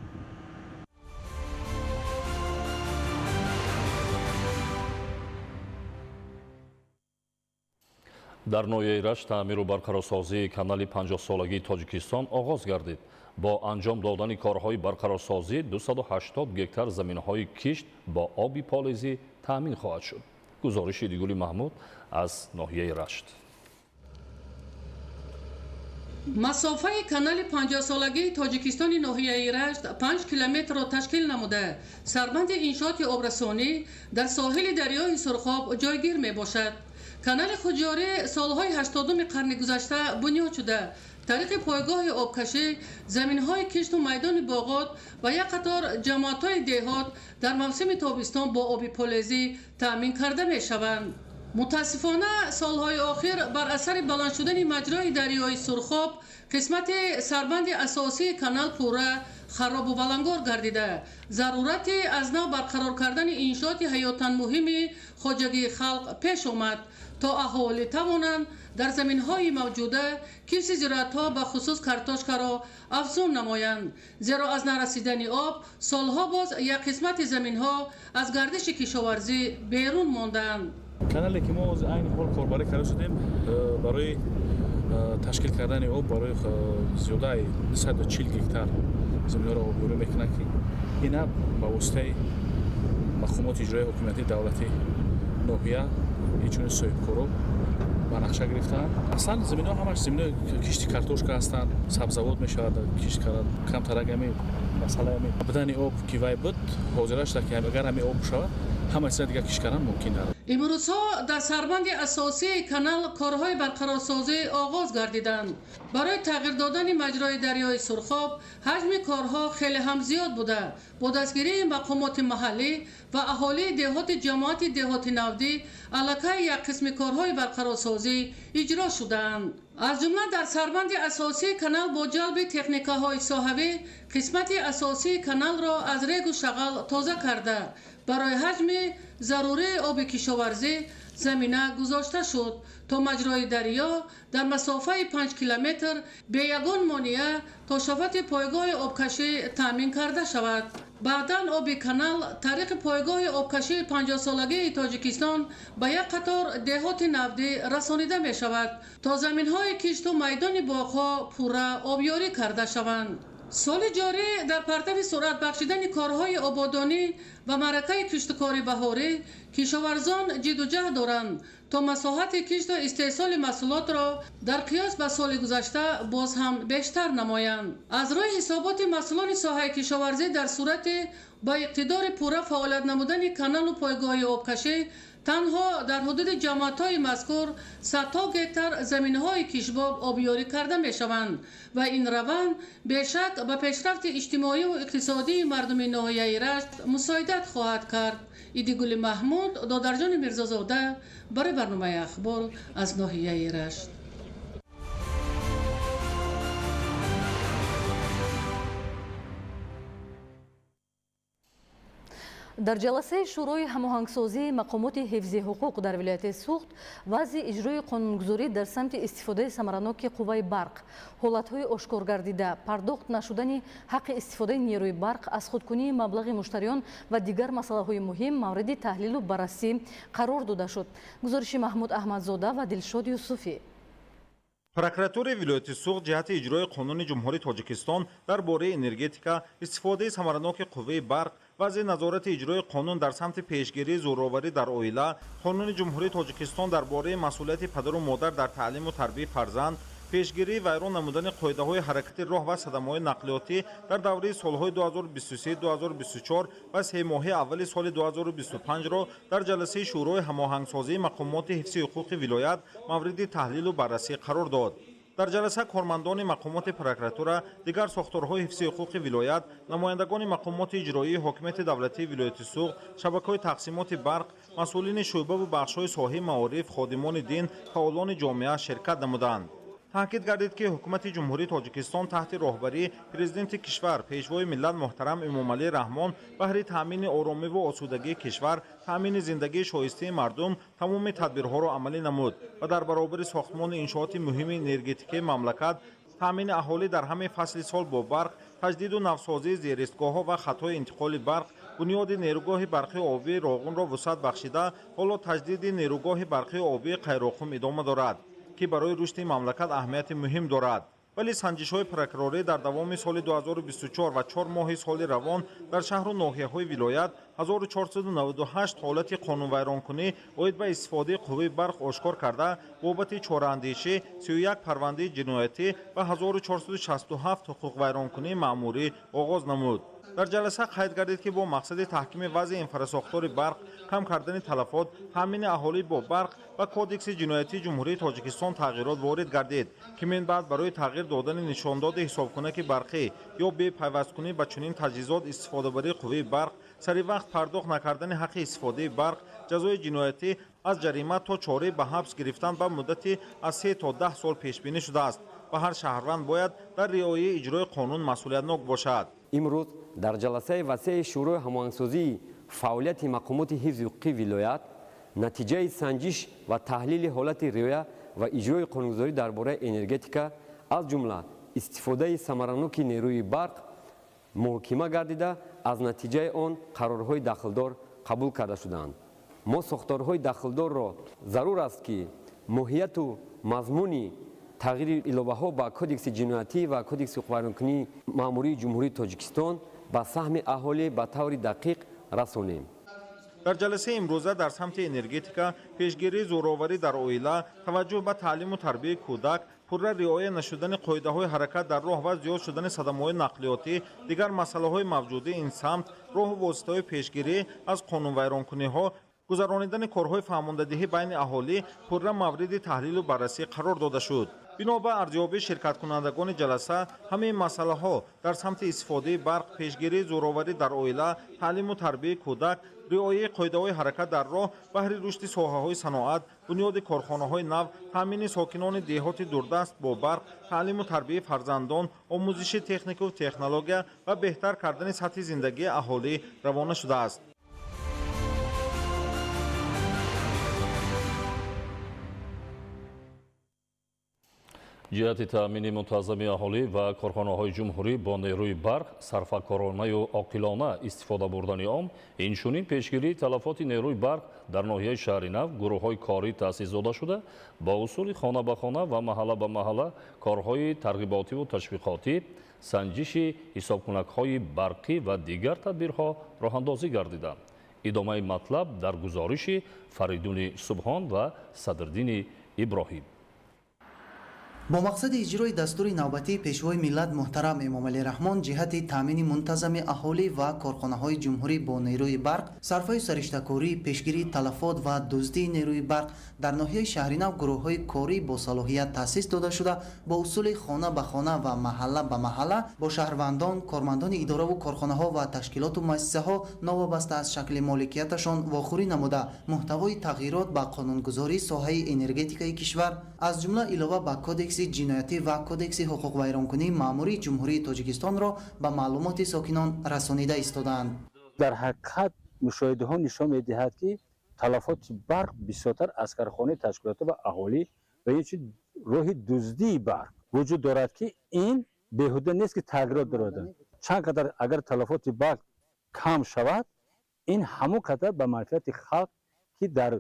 Дар ноҳияи Рашт таъмиру барқарорсозии канали 50-солагии Тоҷикистон оғоз гардид. Бо анҷом додани корҳои барқарорсозӣ 280 гектар заминҳои кишт бо оби полезӣ таъмин хоҳад шуд. Гузориши Дигули Маҳмуд аз ноҳияи Рашт. Масофаи канали 50-солагии Тоҷикистони ноҳияи Рашт 5 километрро ташкил намуда, сарбанди иншооти обрасонӣ дар соҳили дарёи Сурхоб ҷойгир мебошад. Канали Хуҷёрӣ солҳои 80-уми қарни гузашта бунёд шуда, тариқи пойгоҳи обкашӣ, заминҳои кишту майдони боғот ва як қатор ҷамоатҳои деҳот дар мавсими тобистон бо оби полезӣ таъмин карда мешаванд. Мутаассифона, солҳои охир бар асари баланд шудани маҷрои дарёи Сурхоб қисмати сарбанди асосии канал пурра харобу валангор гардида, зарурати аз нав барқарор кардани иншооти ҳаётан муҳими хоҷагии халқ пеш омад, то аҳолӣ тавонанд дар заминҳои мавҷуда кишти зироатҳо, ба хусус картошкаро афзун намоянд, зеро аз нарасидани об солҳо боз як қисмати заминҳо аз гардиши кишоварзӣ берун мондаанд. Канале ки мо айни ҳол корбарӣ карда шудем, барои ташкил кардани об барои зиёдаи 240 гектар заминҳоро обёрӣ мекунад, ки ина ба воситаи мақомоти иҷроии ҳокимияти давлати ноҳия инчунин соҳибкоро ба нақша гирифтаанд. Аслан заминҳо ҳамаш заминҳои кишти картошка ҳастанд, сабзавот мешавад кишт кард. Камтарак ҳами масъалаи ҳами будани об ки вай буд, ҳозира шуда ки агар ҳами об шавад, ҳама чиза дигар кишт кардан мумкин дорад. Имрӯзҳо дар сарбанди асосии канал корҳои барқарорсозӣ оғоз гардиданд. Барои тағйир додани маҷрои дарёи Сурхоб ҳаҷми корҳо хеле ҳам зиёд буда, бо дастгирии мақомоти маҳаллӣ ва аҳолии деҳоти ҷамоати деҳоти Навдӣ аллакай як қисми корҳои барқарорсозӣ иҷро шудаанд. Аз ҷумла дар сарбанди асосии канал бо ҷалби техникаҳои соҳавӣ қисмати асосии каналро аз регу шағал тоза карда, барои ҳаҷми зарурии оби кишоварзӣ замина гузошта шуд, то маҷрои дарё дар масофаи 5 километр бе ягон монеа то шафати пойгоҳи обкашӣ таъмин карда шавад. Баъдан оби канал тариқи пойгоҳи обкашии 50-солагии Тоҷикистон ба як қатор деҳоти Навдӣ расонида мешавад, то заминҳои кишту майдони боғҳо пурра обёрӣ карда шаванд. Соли ҷорӣ дар партави суръат бахшидани корҳои ободонӣ ва маъракаи киштукори баҳорӣ кишоварзон ҷидду ҷаҳд доранд, то масоҳати кишту истеҳсоли маҳсулотро дар қиёс ба соли гузашта боз ҳам бештар намоянд. Аз рӯи ҳисоботи масъулони соҳаи кишоварзӣ, дар сурати ба иқтидори пурра фаъолият намудани каналу пойгоҳи обкашӣ танҳо дар ҳудуди ҷамоатҳои мазкур садҳо гектар заминҳои кишбоб обёрӣ карда мешаванд ва ин раванд бешак ба пешрафти иҷтимоию иқтисодии мардуми ноҳияи Рашт мусоидат хоҳад кард. Идигули Маҳмуд, Додарҷони Мирзозода барои барномаи Ахбор аз ноҳияи Рашт. Дар ҷаласаи Шӯрои ҳамоҳангсозии мақомоти ҳифзи ҳуқуқ дар вилояти Суғд вазъи иҷрои қонунгузорӣ дар самти истифодаи самараноки қувваи барқ, ҳолатҳои ошкоргардида, пардохт нашудани ҳаққи истифодаи нерӯи барқ, аз худкунии маблағи муштариён ва дигар масъалаҳои муҳим мавриди таҳлилу баррасӣ қарор дода шуд. Гузориши Маҳмуд Аҳмадзода ва Дилшод Юсуфӣ. Прокуратураи вилояти Суғд ҷиҳати иҷрои қонуни Ҷумҳурии Тоҷикистон дар бораи энергетика, истифодаи самараноки қувваи барқ, вазъи назорати иҷрои қонун дар самти пешгирии зӯроварӣ дар оила, қонуни Ҷумҳурии Тоҷикистон дар бораи масъулияти падару модар дар таълиму тарбияи фарзанд, пешгирии вайрон намудани қоидаҳои ҳаракати роҳ ва садамаҳои нақлиётӣ дар давраи солҳои 2023-2024 ва семоҳаи аввали соли 2025-ро дар ҷаласаи Шӯрои ҳамоҳангсозии мақомоти ҳифзи ҳуқуқи вилоят мавриди таҳлилу баррасӣ қарор дод. Дар ҷаласа кормандони мақомоти прокуратура, дигар сохторҳои ҳифзи ҳуқуқи вилоят, намояндагони мақомоти иҷроии ҳокимияти давлатии вилояти Суғд, шабакаҳои тақсимоти барқ, масъулини шӯъбаву бахшҳои соҳаи маориф, ходимони дин, фаъолони ҷомеа ширкат намуданд. Таъкид гардид, ки ҳукумати Ҷумҳурии Тоҷикистон таҳти роҳбарии президенти кишвар, пешвои миллат муҳтарам Эмомалӣ Раҳмон баҳри таъмини оромиву осудагии кишвар, таъмини зиндагии шоистаи мардум тамоми тадбирҳоро амалӣ намуд ва дар баробари сохтмони иншооти муҳими энергетикии мамлакат, таъмини аҳолӣ дар ҳамаи фасли сол бо барқ, таҷдиду навсозии зеристгоҳҳо ва хатҳои интиқоли барқ, бунёди нерӯгоҳи барқии обии Роғунро вусъат бахшида, ҳоло таҷдиди нерӯгоҳи барқии обии Қайроқум идома дорад, ки барои рушди мамлакат аҳамияти муҳим дорад. Вале санҷишҳои прокурорӣ дар давоми соли 2024 ва 4 моҳи соли равон дар шаҳру ноҳияҳои вилоят 1498 ҳолати қонунвайронкунӣ оид ба истифодаи қувваи барқ ошкор карда, бобати чораандешӣ 31 парвандаи ҷиноятӣ ва 1467 ҳуқуқвайронкунии маъмурӣ оғоз намуд. Дар ҷаласа қайд гардид, ки бо мақсади таҳкими вазъи инфрасохтори барқ, кам кардани талафот, таъмини аҳолӣ бо барқ ба Кодекси ҷиноятии Ҷумҳурии Тоҷикистон тағйирот ворид гардид, ки минбаъд барои тағйир додани нишондоди ҳисобкунаки барқӣ ё бепайвасткунӣ ба чунин таҷҳизот истифодабарии қувваи барқ, сари вақт пардохт накардани ҳаққи истифодаи барқ, ҷазои ҷиноятӣ аз ҷарима то чораи ба ҳабс гирифтан ба муддати аз 3 то 10 сол пешбинӣ шудааст ва ҳар шаҳрванд бояд дар риояи иҷрои қонун масъулиятнок бошад. Имрӯз дар ҷаласаи васеи Шӯрои ҳамоҳангсозии фаъолияти мақомоти ҳифзи ҳуқуқии вилоят натиҷаи санҷиш ва таҳлили ҳолати риоя ва иҷрои қонунгузорӣ дар бораи энергетика, аз ҷумла истифодаи самараноки нерӯи барқ муҳокима гардида, аз натиҷаи он қарорҳои дахлдор қабул карда шуданд. Мо сохторҳои дахлдорро зарур аст, ки моҳияту мазмуни тағйири иловаҳо ба Кодекси ҷиноятӣ ва Кодекси ҳуқуқвайронкунии маъмурии Ҷумҳурии Тоҷикистон ба саҳми аҳолӣ ба таври дақиқ расонем. Дар ҷаласаи имрӯза дар самти энергетика, пешгирии зӯроварӣ дар оила, таваҷҷӯҳ ба таълиму тарбияи кӯдак, пурра риоя нашудани қоидаҳои ҳаракат дар роҳ ва зиёд шудани садамаҳои нақлиётӣ, дигар масъалаҳои мавҷуди ин самт, роҳу воситаҳои пешгирӣ аз қонунвайронкуниҳо, гузаронидани корҳои фаҳмондадиҳӣ байни аҳолӣ пурра мавриди таҳлилу баррасӣ қарор дода шуд. Бино ба арзёбии ширкаткунандагони ҷаласа, ҳамаи масъалаҳо дар самти истифодаи барқ, пешгирии зӯроварӣ дар оила, таълиму тарбияи кӯдак, риояи қоидаҳои ҳаракат дар роҳ баҳри рушди соҳаҳои саноат, бунёди корхонаҳои нав, таъмини сокинони деҳоти дурдаст бо барқ, таълиму тарбияи фарзандон, омӯзиши технику технология ва беҳтар кардани сатҳи зиндагии аҳолӣ равона шудааст. Ҷиҳати таъмини мунтазами аҳолӣ ва корхонаҳои ҷумҳурӣ бо нерӯи барқ, сарфакоронаю оқилона истифода бурдани он, инчунин пешгирии талафоти нерӯи барқ дар ноҳияи Шаҳри Нав гурӯҳҳои корӣ таъсис дода шуда, бо усули хона ба хона ва маҳалла ба маҳалла корҳои тарғиботиву ташвиқотӣ, санҷиши ҳисобкунакҳои барқӣ ва дигар тадбирҳо роҳандозӣ гардиданд. Идомаи матлаб дар гузориши Фаридуни Субҳон ва Садриддини Иброҳим. Бо мақсади иҷрои дастури навбатии Пешвои миллат муҳтарам Эмомалӣ Раҳмон ҷиҳати таъмини мунтазами аҳолӣ ва корхонаҳои ҷумҳурӣ бо нерӯи барқ, сарфаю сариштакорӣ, пешгирии талафот ва дуздии нерӯи барқ дар ноҳияи Шаҳринав гурӯҳҳои корӣ бо салоҳият таъсис дода шуда, бо усули хона ба хона ва маҳалла ба маҳалла бо шаҳрвандон, кормандони идораву корхонаҳо ва ташкилоту муассисаҳо новобаста аз шакли моликияташон вохӯрӣ намуда, муҳтавои тағйирот ба қонунгузории соҳаи энергетикаи кишвар, аз ҷумла илова ба Кодекси ҷиноятӣ ва Кодекси ҳуқуқвайронкунии маъмурии Ҷумҳурии Тоҷикистонро ба маълумоти сокинон расонида истодаанд. Дар ҳақиқат мушоҳидаҳо нишон медиҳад, ки талафоти барқ бисёртар аз корхонаи ташкилотӣ ва аҳолӣ ва инчунин роҳи дуздии барқ вуҷуд дорад, ки ин беҳуда нест, ки тағйирот дорад. Чанд қадар агар талафоти барқ кам шавад, ин ҳамон қадар ба манфиати халқ, ки дар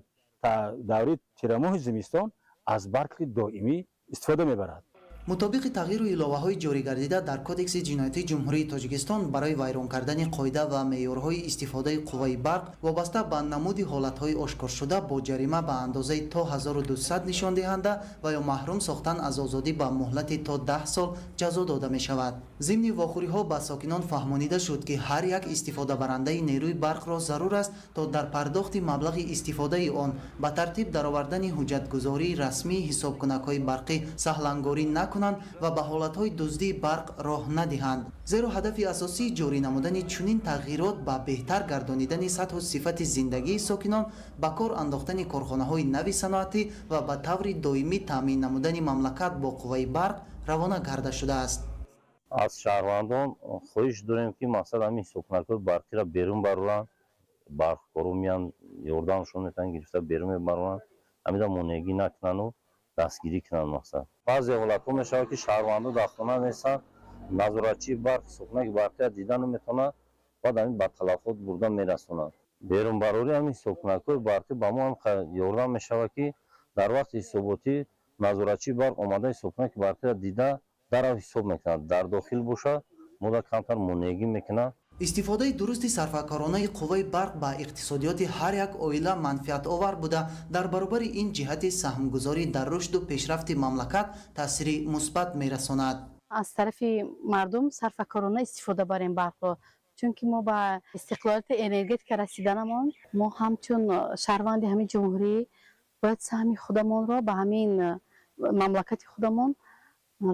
давраи тирамоҳи зимистон аз барқи доимӣ истифода мебарад. Мутобиқи тағйиру иловаҳои ҷорӣ гардида дар Кодекси ҷиноятии Ҷумҳурии Тоҷикистон барои вайрон кардани қоида ва меъёрҳои истифодаи қувваи барқ вобаста ба намуди ҳолатҳои ошкоршуда бо ҷарима ба андозаи то 1200 нишондиҳанда ва ё маҳрум сохтан аз озодӣ ба муҳлати то 10 сол ҷазо дода мешавад. Зимни вохӯриҳо ба сокинон фаҳмонида шуд, ки ҳар як истифодабарандаи нерӯи барқро зарур аст, то дар пардохти маблағи истифодаи он ба тартиб даровардани ҳуҷҷатгузории расмии ҳисобкунакҳои барқӣ саҳлангорӣ накунанд ва ба ҳолатҳои дуздии барқ роҳ надиҳанд. Зеро ҳадафи асосии ҷорӣ намудани чунин тағйирот ба беҳтар гардонидани сатҳу сифати зиндагии сокинон, ба кор андохтани корхонаҳои нави саноатӣ ва ба таври доимӣ таъмин намудани мамлакат бо қувваи барқ равона карда шудааст. Аз шаҳрвандон хоҳиш дорем, ки мақсад ҳамин ҳисобкунакҳои барқиро берун бароранд. Барқкоро меянд, ёрдамшон метавонанд, гирифта берун мебароранд, ҳамида монеагӣ накунану дастгирӣ кунанд. Мақсад баъзе ҳолатҳо мешавад, ки шаҳрвандон дар хона нестанд, назоратчии барқ ҳисобкунаки барқиро дида наметавонад, баъд ҳамин ба талафот бурда мерасонад. Берунбарории ҳамин ҳисобкунакҳои барқӣ ба мо ҳам ёрдам мешавад, ки дар вақти ҳисоботӣ назоратчии барқ омада ҳисобкунаки барқиро дида Дарав ҳисоб мекунад, дар дохил боша, мода камтар монеагӣ мекунад. Истифодаи дурусти сарфакоронаи қувваи барқ ба иқтисодиёти ҳар як оила манфиатовар буда, дар баробари ин ҷиҳати саҳмгузорӣ дар рушду пешрафти мамлакат таъсири мусбат мерасонад. Аз тарафи мардум сарфакорона истифода барем барқро, чунки мо ба истиқлолияти энергетика расиданамон, мо ҳамчун шаҳрванди ҳамин ҷумҳурӣ бояд саҳми худамонро ба ҳамин мамлакати худамон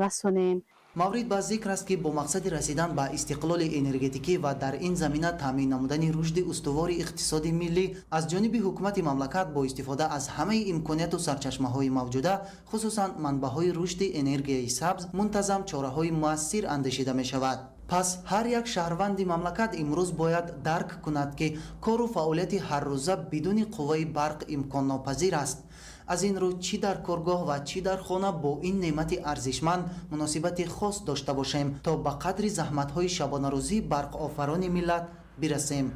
расонем. Маврид ба зикр аст, ки бо мақсади расидан ба истиқлоли энергетикӣ ва дар ин замина таъмин намудани рушди устувори иқтисоди миллӣ аз ҷониби ҳукумати мамлакат бо истифода аз ҳамаи имконияту сарчашмаҳои мавҷуда, хусусан манбаъҳои рушди энергияи сабз, мунтазам чораҳои муассир андешида мешавад. Пас ҳар як шаҳрванди мамлакат имрӯз бояд дарк кунад, ки кору фаъолияти ҳаррӯза бидуни қувваи барқ имконнопазир аст. Аз ин рӯ, чӣ дар коргоҳ ва чӣ дар хона бо ин неъмати арзишманд муносибати хос дошта бошем, то ба қадри заҳматҳои шабонарӯзии барқофарони миллат бирасем.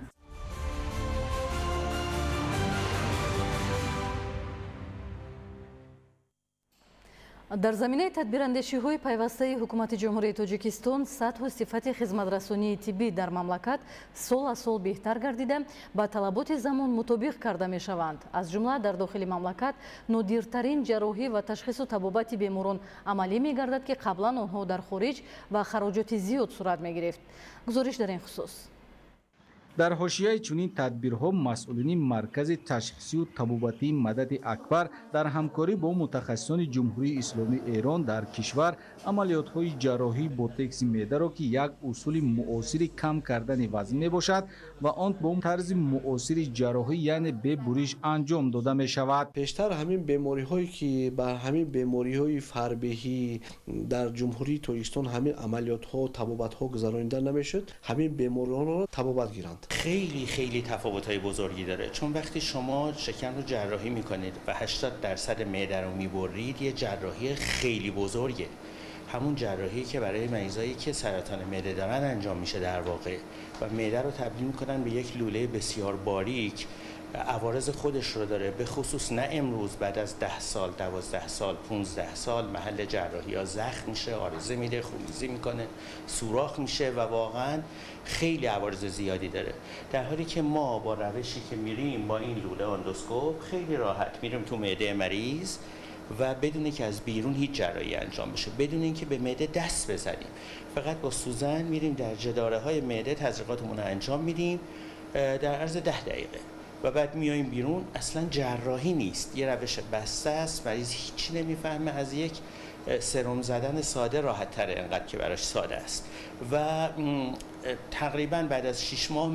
Дар заминаи тадбирандешиҳои пайвастаи ҳукумати Ҷумҳурии Тоҷикистон сатҳу сифати хизматрасонии тиббӣ дар мамлакат сол аз сол беҳтар гардида, ба талаботи замон мутобиқ карда мешаванд. Аз ҷумла дар дохили мамлакат нодиртарин ҷарроҳӣ ва ташхису табобати беморон амалӣ мегардад, ки қаблан онҳо дар хориҷ ва хароҷоти зиёд сурат мегирифт. Гузориш дар ин хусус. Дар ҳошияи чунин тадбирҳо масъулини маркази ташхисию табобатии Мадади Акбар дар ҳамкорӣ бо мутахассисони Ҷумҳурии Исломии Эрон дар кишвар амалиётҳои ҷарроҳии ботекси меъдаро, ки як усули муосири кам кардани вазн мебошад ва он бо тарзи муосири ҷарроҳӣ, яъне бебуриш анҷом дода мешавад. Пештар ҳамин бемориҳое ки ба ҳамин бемориҳои фарбеҳӣ дар Ҷумҳурии Тоҷикистон ҳамин амалиётҳо, табобатҳо гузаронида намешуд, ҳамин бемориҳоро табобат гиранд. خیلی خیلی تفاوت‌های بزرگی داره، چون وقتی شما شکم رو جراحی میکنید و 80% معده رو میبرید، یه جراحی خیلی بزرگه. همون جراحی که برای مریضایی که سرطان معده دارن انجام میشه در واقع، و معده رو تبدیل میکنن به یک لوله بسیار باریک. عوارض خودش رو داره، به خصوص نه امروز، بعد از 10 سال، 12 سال، 15 سال محل جراحی ها زخم میشه، آرزه میده، خونریزی میکنه، سوراخ میشه و واقعا خیلی عوارض زیادی داره. در حالی که ما با روشی که میریم با این لوله آندوسکوپ خیلی راحت میریم تو معده مریض و بدون که از بیرون هیچ جراحی انجام بشه، بدون اینکه به معده دست بزنیم، فقط با سوزن میریم در جداره های معده تزریقاتمون رو انجام میدیم در عرض 10 دقیقه و بعد میایم بیرون. اصلا جراحی نیست، یه روش بسته است، مریض هیچ نمیفهمه، از یک سرم زدن ساده راحت تره، انقدر که براش ساده است. و تقریبا بعد از 6 ماه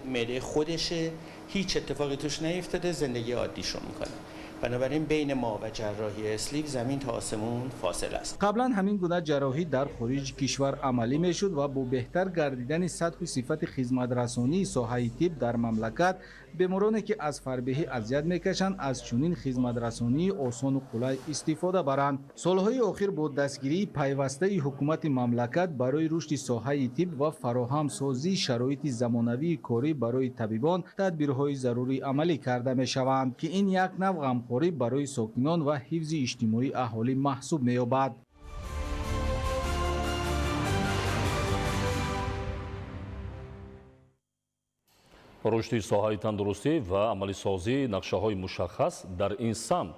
معده خودشه، هیچ اتفاقی توش نیفتاده، زندگی عادیشو میکنه. بنابراین بین ما و جراحی اسلیو زمین تا آسمون فاصله است. قبلا همین گونه جراحی در خارج کشور عملی میشد و با بهتر گردیدن سطح و صفت خدمترسانی ساحه طب در مملکت، بیمارانی که از فربهی اذیت میکشند از چنین خدمترسانی آسان و قلای استفاده برند. سالهای اخیر با دستگیری پیوسته حکومت مملکت برای رشد ساحه طب و فراهم سازی شرایط زمانوی کاری برای طبیبان تدبیرهای ضروری عملی کرده میشوند که این یک نوع غمخواری برای ساکنان و حفظ اجتماعی اهالی محسوب می‌یابد. Рушди соҳаи тандурустӣ ва амалисозии нақшаҳои мушаххас дар ин самт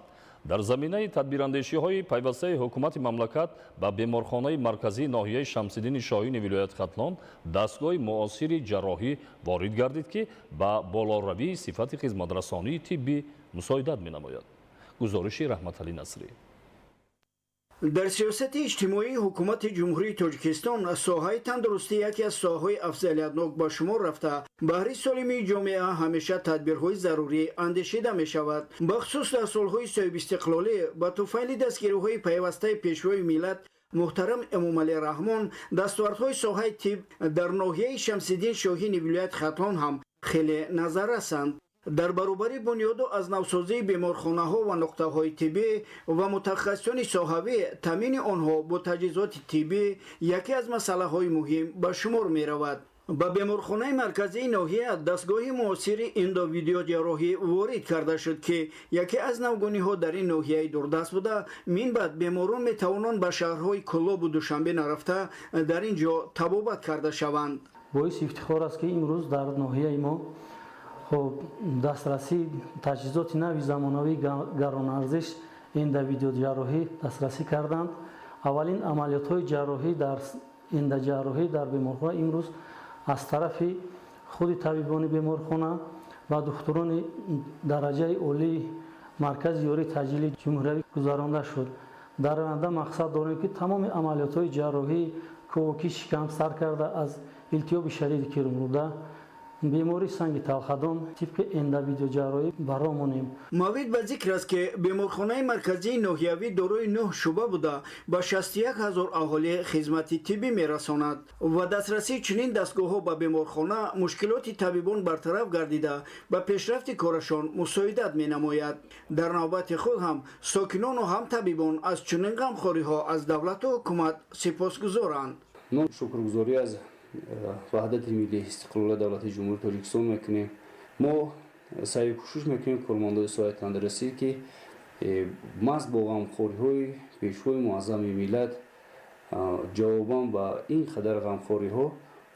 дар заминаи тадбирандешиҳои пайвастаи ҳукумати мамлакат ба беморхонаи марказии ноҳияи Шамсиддини Шоҳини вилояти Хатлон дастгоҳи муосири ҷарроҳӣ ворид гардид, ки ба болоравии сифати хизматрасонии тиббӣ мусоидат менамояд. Гузориши Раҳматалӣ Насрӣ. Дар сиёсати иҷтимоии ҳукумати Ҷумҳурии Тоҷикистон соҳаи тандурустӣ яке аз соҳаҳои афзалиятнок ба шумор рафта, баҳри солимии ҷомеа ҳамеша тадбирҳои зарурӣ андешида мешавад. Бахусус дар солҳои соҳибистиқлолӣ ба туфайли дастгириҳои пайвастаи пешвои миллат муҳтарам Эмомалӣ Раҳмон дастовардҳои соҳаи тиб дар ноҳияи Шамсиддин Шоҳини вилояти Хатлон ҳам хеле назаррасанд. Дар баробари бунёду аз навсозии беморхонаҳо ва нуқтаҳои тиббӣ ва мутахассисони соҳавӣ, таъмини онҳо бо таҷҳизоти тиббӣ яке аз масъалаҳои муҳим ба шумор меравад. Ба беморхонаи марказии ноҳия дастгоҳи муосири эндовидеоҷарроҳӣ ворид карда шуд, ки яке аз навгониҳо дар ин ноҳияи дурдаст буда, минбаъд беморон метавонанд ба шаҳрҳои Кӯлобу Душанбе нарафта дар ин ҷо табобат карда шаванд. Боиси ифтихор аст, ки имрӯз дар ноҳияи мо хоб дастрасии таҷҳизоти нави замонавии гаронарзиш эндовидеоҷарроҳӣ дастрасӣ карданд. Аввалин амалиётҳои ҷарроҳӣ дар эндоҷарроҳӣ дар беморхона имрӯз аз тарафи худи табибони беморхона ва духтурони дараҷаи олии маркази ёрии таъҷилии ҷумҳуриявӣ гузаронда шуд. Дар оянда мақсад дорем, ки тамоми амалиётҳои ҷарроҳии ковокии шикам сар карда аз илтиҳоби шадиди кирмрӯда, бемории санги талхадон тибқи эндовидеоҷарроҳӣ ба роҳ монем. Маврид ба зикр аст, ки беморхонаи марказии ноҳиявӣ дорои нӯҳ шӯъба буда, ба 61 ҳазор аҳолӣ хизмати тиббӣ мерасонад ва дастрасии чунин дастгоҳҳо ба беморхона мушкилоти табибон бартараф гардида, ба пешрафти корашон мусоидат менамояд. Дар навбати худ ҳам сокинону ҳам табибон аз чунин ғамхориҳо аз давлату ҳукумат сипосгузоранд. Мо шукргузорӣ аз ваҳдати миллӣ, истиқлолияти давлати Ҷумҳурии Тоҷикистон мекунем. Мо саъю кӯшиш мекунем, кормандои соҳаи тандурустӣ, ки маҳз бо ғамхориҳои Пешвои муаззами миллат, ҷавобан ба ин қадар ғамхориҳо,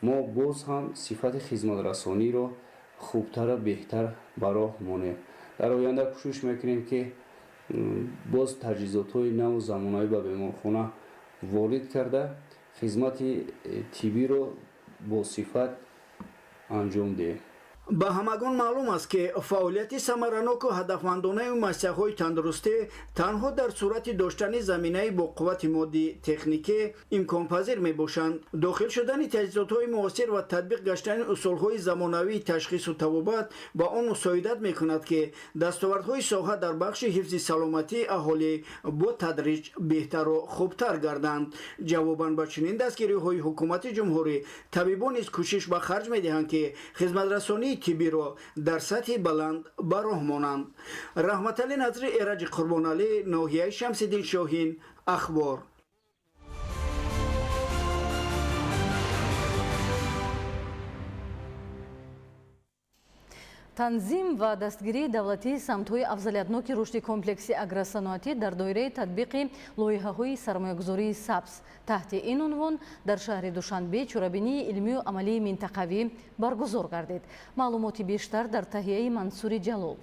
мо боз ҳам сифати хизматрасониро хубтара беҳтар ба роҳ монем. Дар оянда кӯшиш мекунем, ки боз таҷҳизотҳои наву замонавӣ ба беморхона ворид карда, хизмати тиббиро бо сифат анҷом диҳем. Ба ҳамагон маълум аст, ки фаъолияти самараноку ҳадафмандонаи муассисаҳои тандурустӣ танҳо дар сурати доштани заминаи бо қуввати моддӣ техникӣ имконпазир мебошанд. Дохил шудани таҷҳизотҳои муосир ва татбиқ гаштани усулҳои замонавии ташхису табобат ба он мусоидат мекунад, ки дастовардҳои соҳа дар бахши ҳифзи саломатии аҳолӣ бо тадриҷ беҳтару хубтар гарданд. Ҷавобан ба чунин дастгириҳои ҳукумати ҷумҳурӣ, табибон низ кӯшиш ба харҷ медиҳанд, ки хизматрасонии тиббиро дар сатҳи баланд ба роҳ монанд. Раҳматалӣ Назри, Эраҷи Қурбоналӣ, ноҳияи Шамсиддин Шоҳин, Ахбор. Танзим ва дастгирии давлатии самтҳои афзалиятноки рушди комплекси агросаноатӣ дар доираи татбиқи лоиҳаҳои сармоягузории сабз. Таҳти ин унвон дар шаҳри Душанбе чорабинии илмию амалии минтақавӣ баргузор гардид. Маълумоти бештар дар таҳияи Мансури Ҷалол.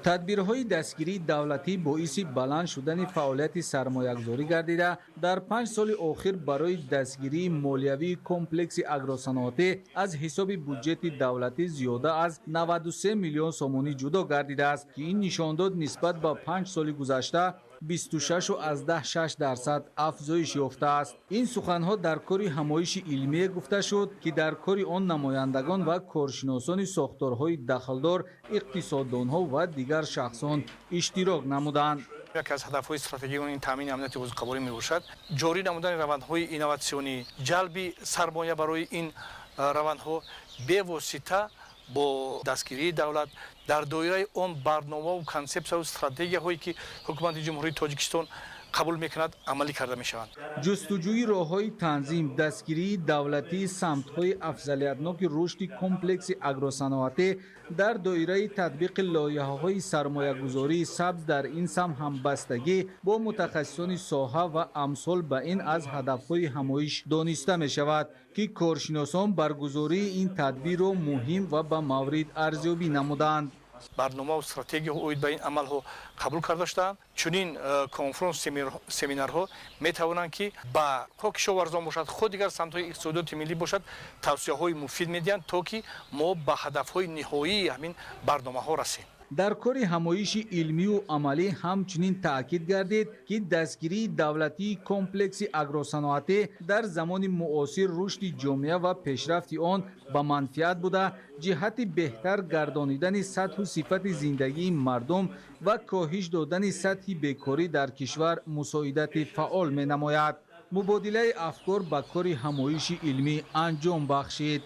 Тадбирҳои дастгирии давлатӣ боиси баланд шудани фаъолияти сармоягузорӣ гардида, дар 5 соли охир барои дастгирии молиявии комплекси агросаноатӣ аз ҳисоби буҷети давлатӣ зиёда аз 93 миллион сомонӣ ҷудо гардидааст, ки ин нишондод нисбат ба 5 соли гузашта 26,6% афзоиш ёфтааст. Ин суханҳо дар кори ҳамоиши илмие гуфта шуд, ки дар кори он намояндагон ва коршиносони сохторҳои дахлдор, иқтисоддонҳо ва дигар шахсон иштирок намуданд. Яке аз ҳадафҳои стратегии он ин таъмини амнияти озуқаворӣ мебошад. Ҷорӣ намудани равандҳои инноватсионӣ, ҷалби сармоя барои ин равандҳо бевосита бо дастгирии давлат дар доираи он барномаву консепсияву стратегияҳое, ки ҳукумати Ҷумҳурии Тоҷикистон қабул мекунад, амалӣ карда мешаванд. Ҷустуҷӯи роҳҳои танзим, дастгирии давлатии самтҳои афзалиятноки рушди комплекси агросаноатӣ дар доираи татбиқи лоиҳаҳои сармоягузории сабз дар ин самт, ҳамбастагӣ бо мутахассисони соҳа ва амсол ба ин аз ҳадафҳои ҳамоиш дониста мешавад, ки коршиносон баргузории ин тадбирро муҳим ва ба маврид арзёбӣ намуданд. Барномаву стратегияҳо оид ба ин амалҳо қабул карда шудаанд. Чунин конфронс, семинарҳо метавонанд, ки ба хо кишоварзон бошад, хо дигар самтҳои иқтисодиёти миллӣ бошад, тавсияҳои муфид медиҳанд, то ки мо ба ҳадафҳои ниҳоии ҳамин барномаҳо расем. Дар кори ҳамоиши илмию амалӣ ҳамчунин таъкид гардид, ки дастгирии давлатии комплекси агросаноатӣ дар замони муосир рушди ҷомеа ва пешрафти он ба манфиат буда, ҷиҳати беҳтар гардонидани сатҳу сифати зиндагии мардум ва коҳиш додани сатҳи бекорӣ дар кишвар мусоидати фаъол менамояд. Мубодилаи афкор ба кори ҳамоиши илмӣ анҷом бахшид.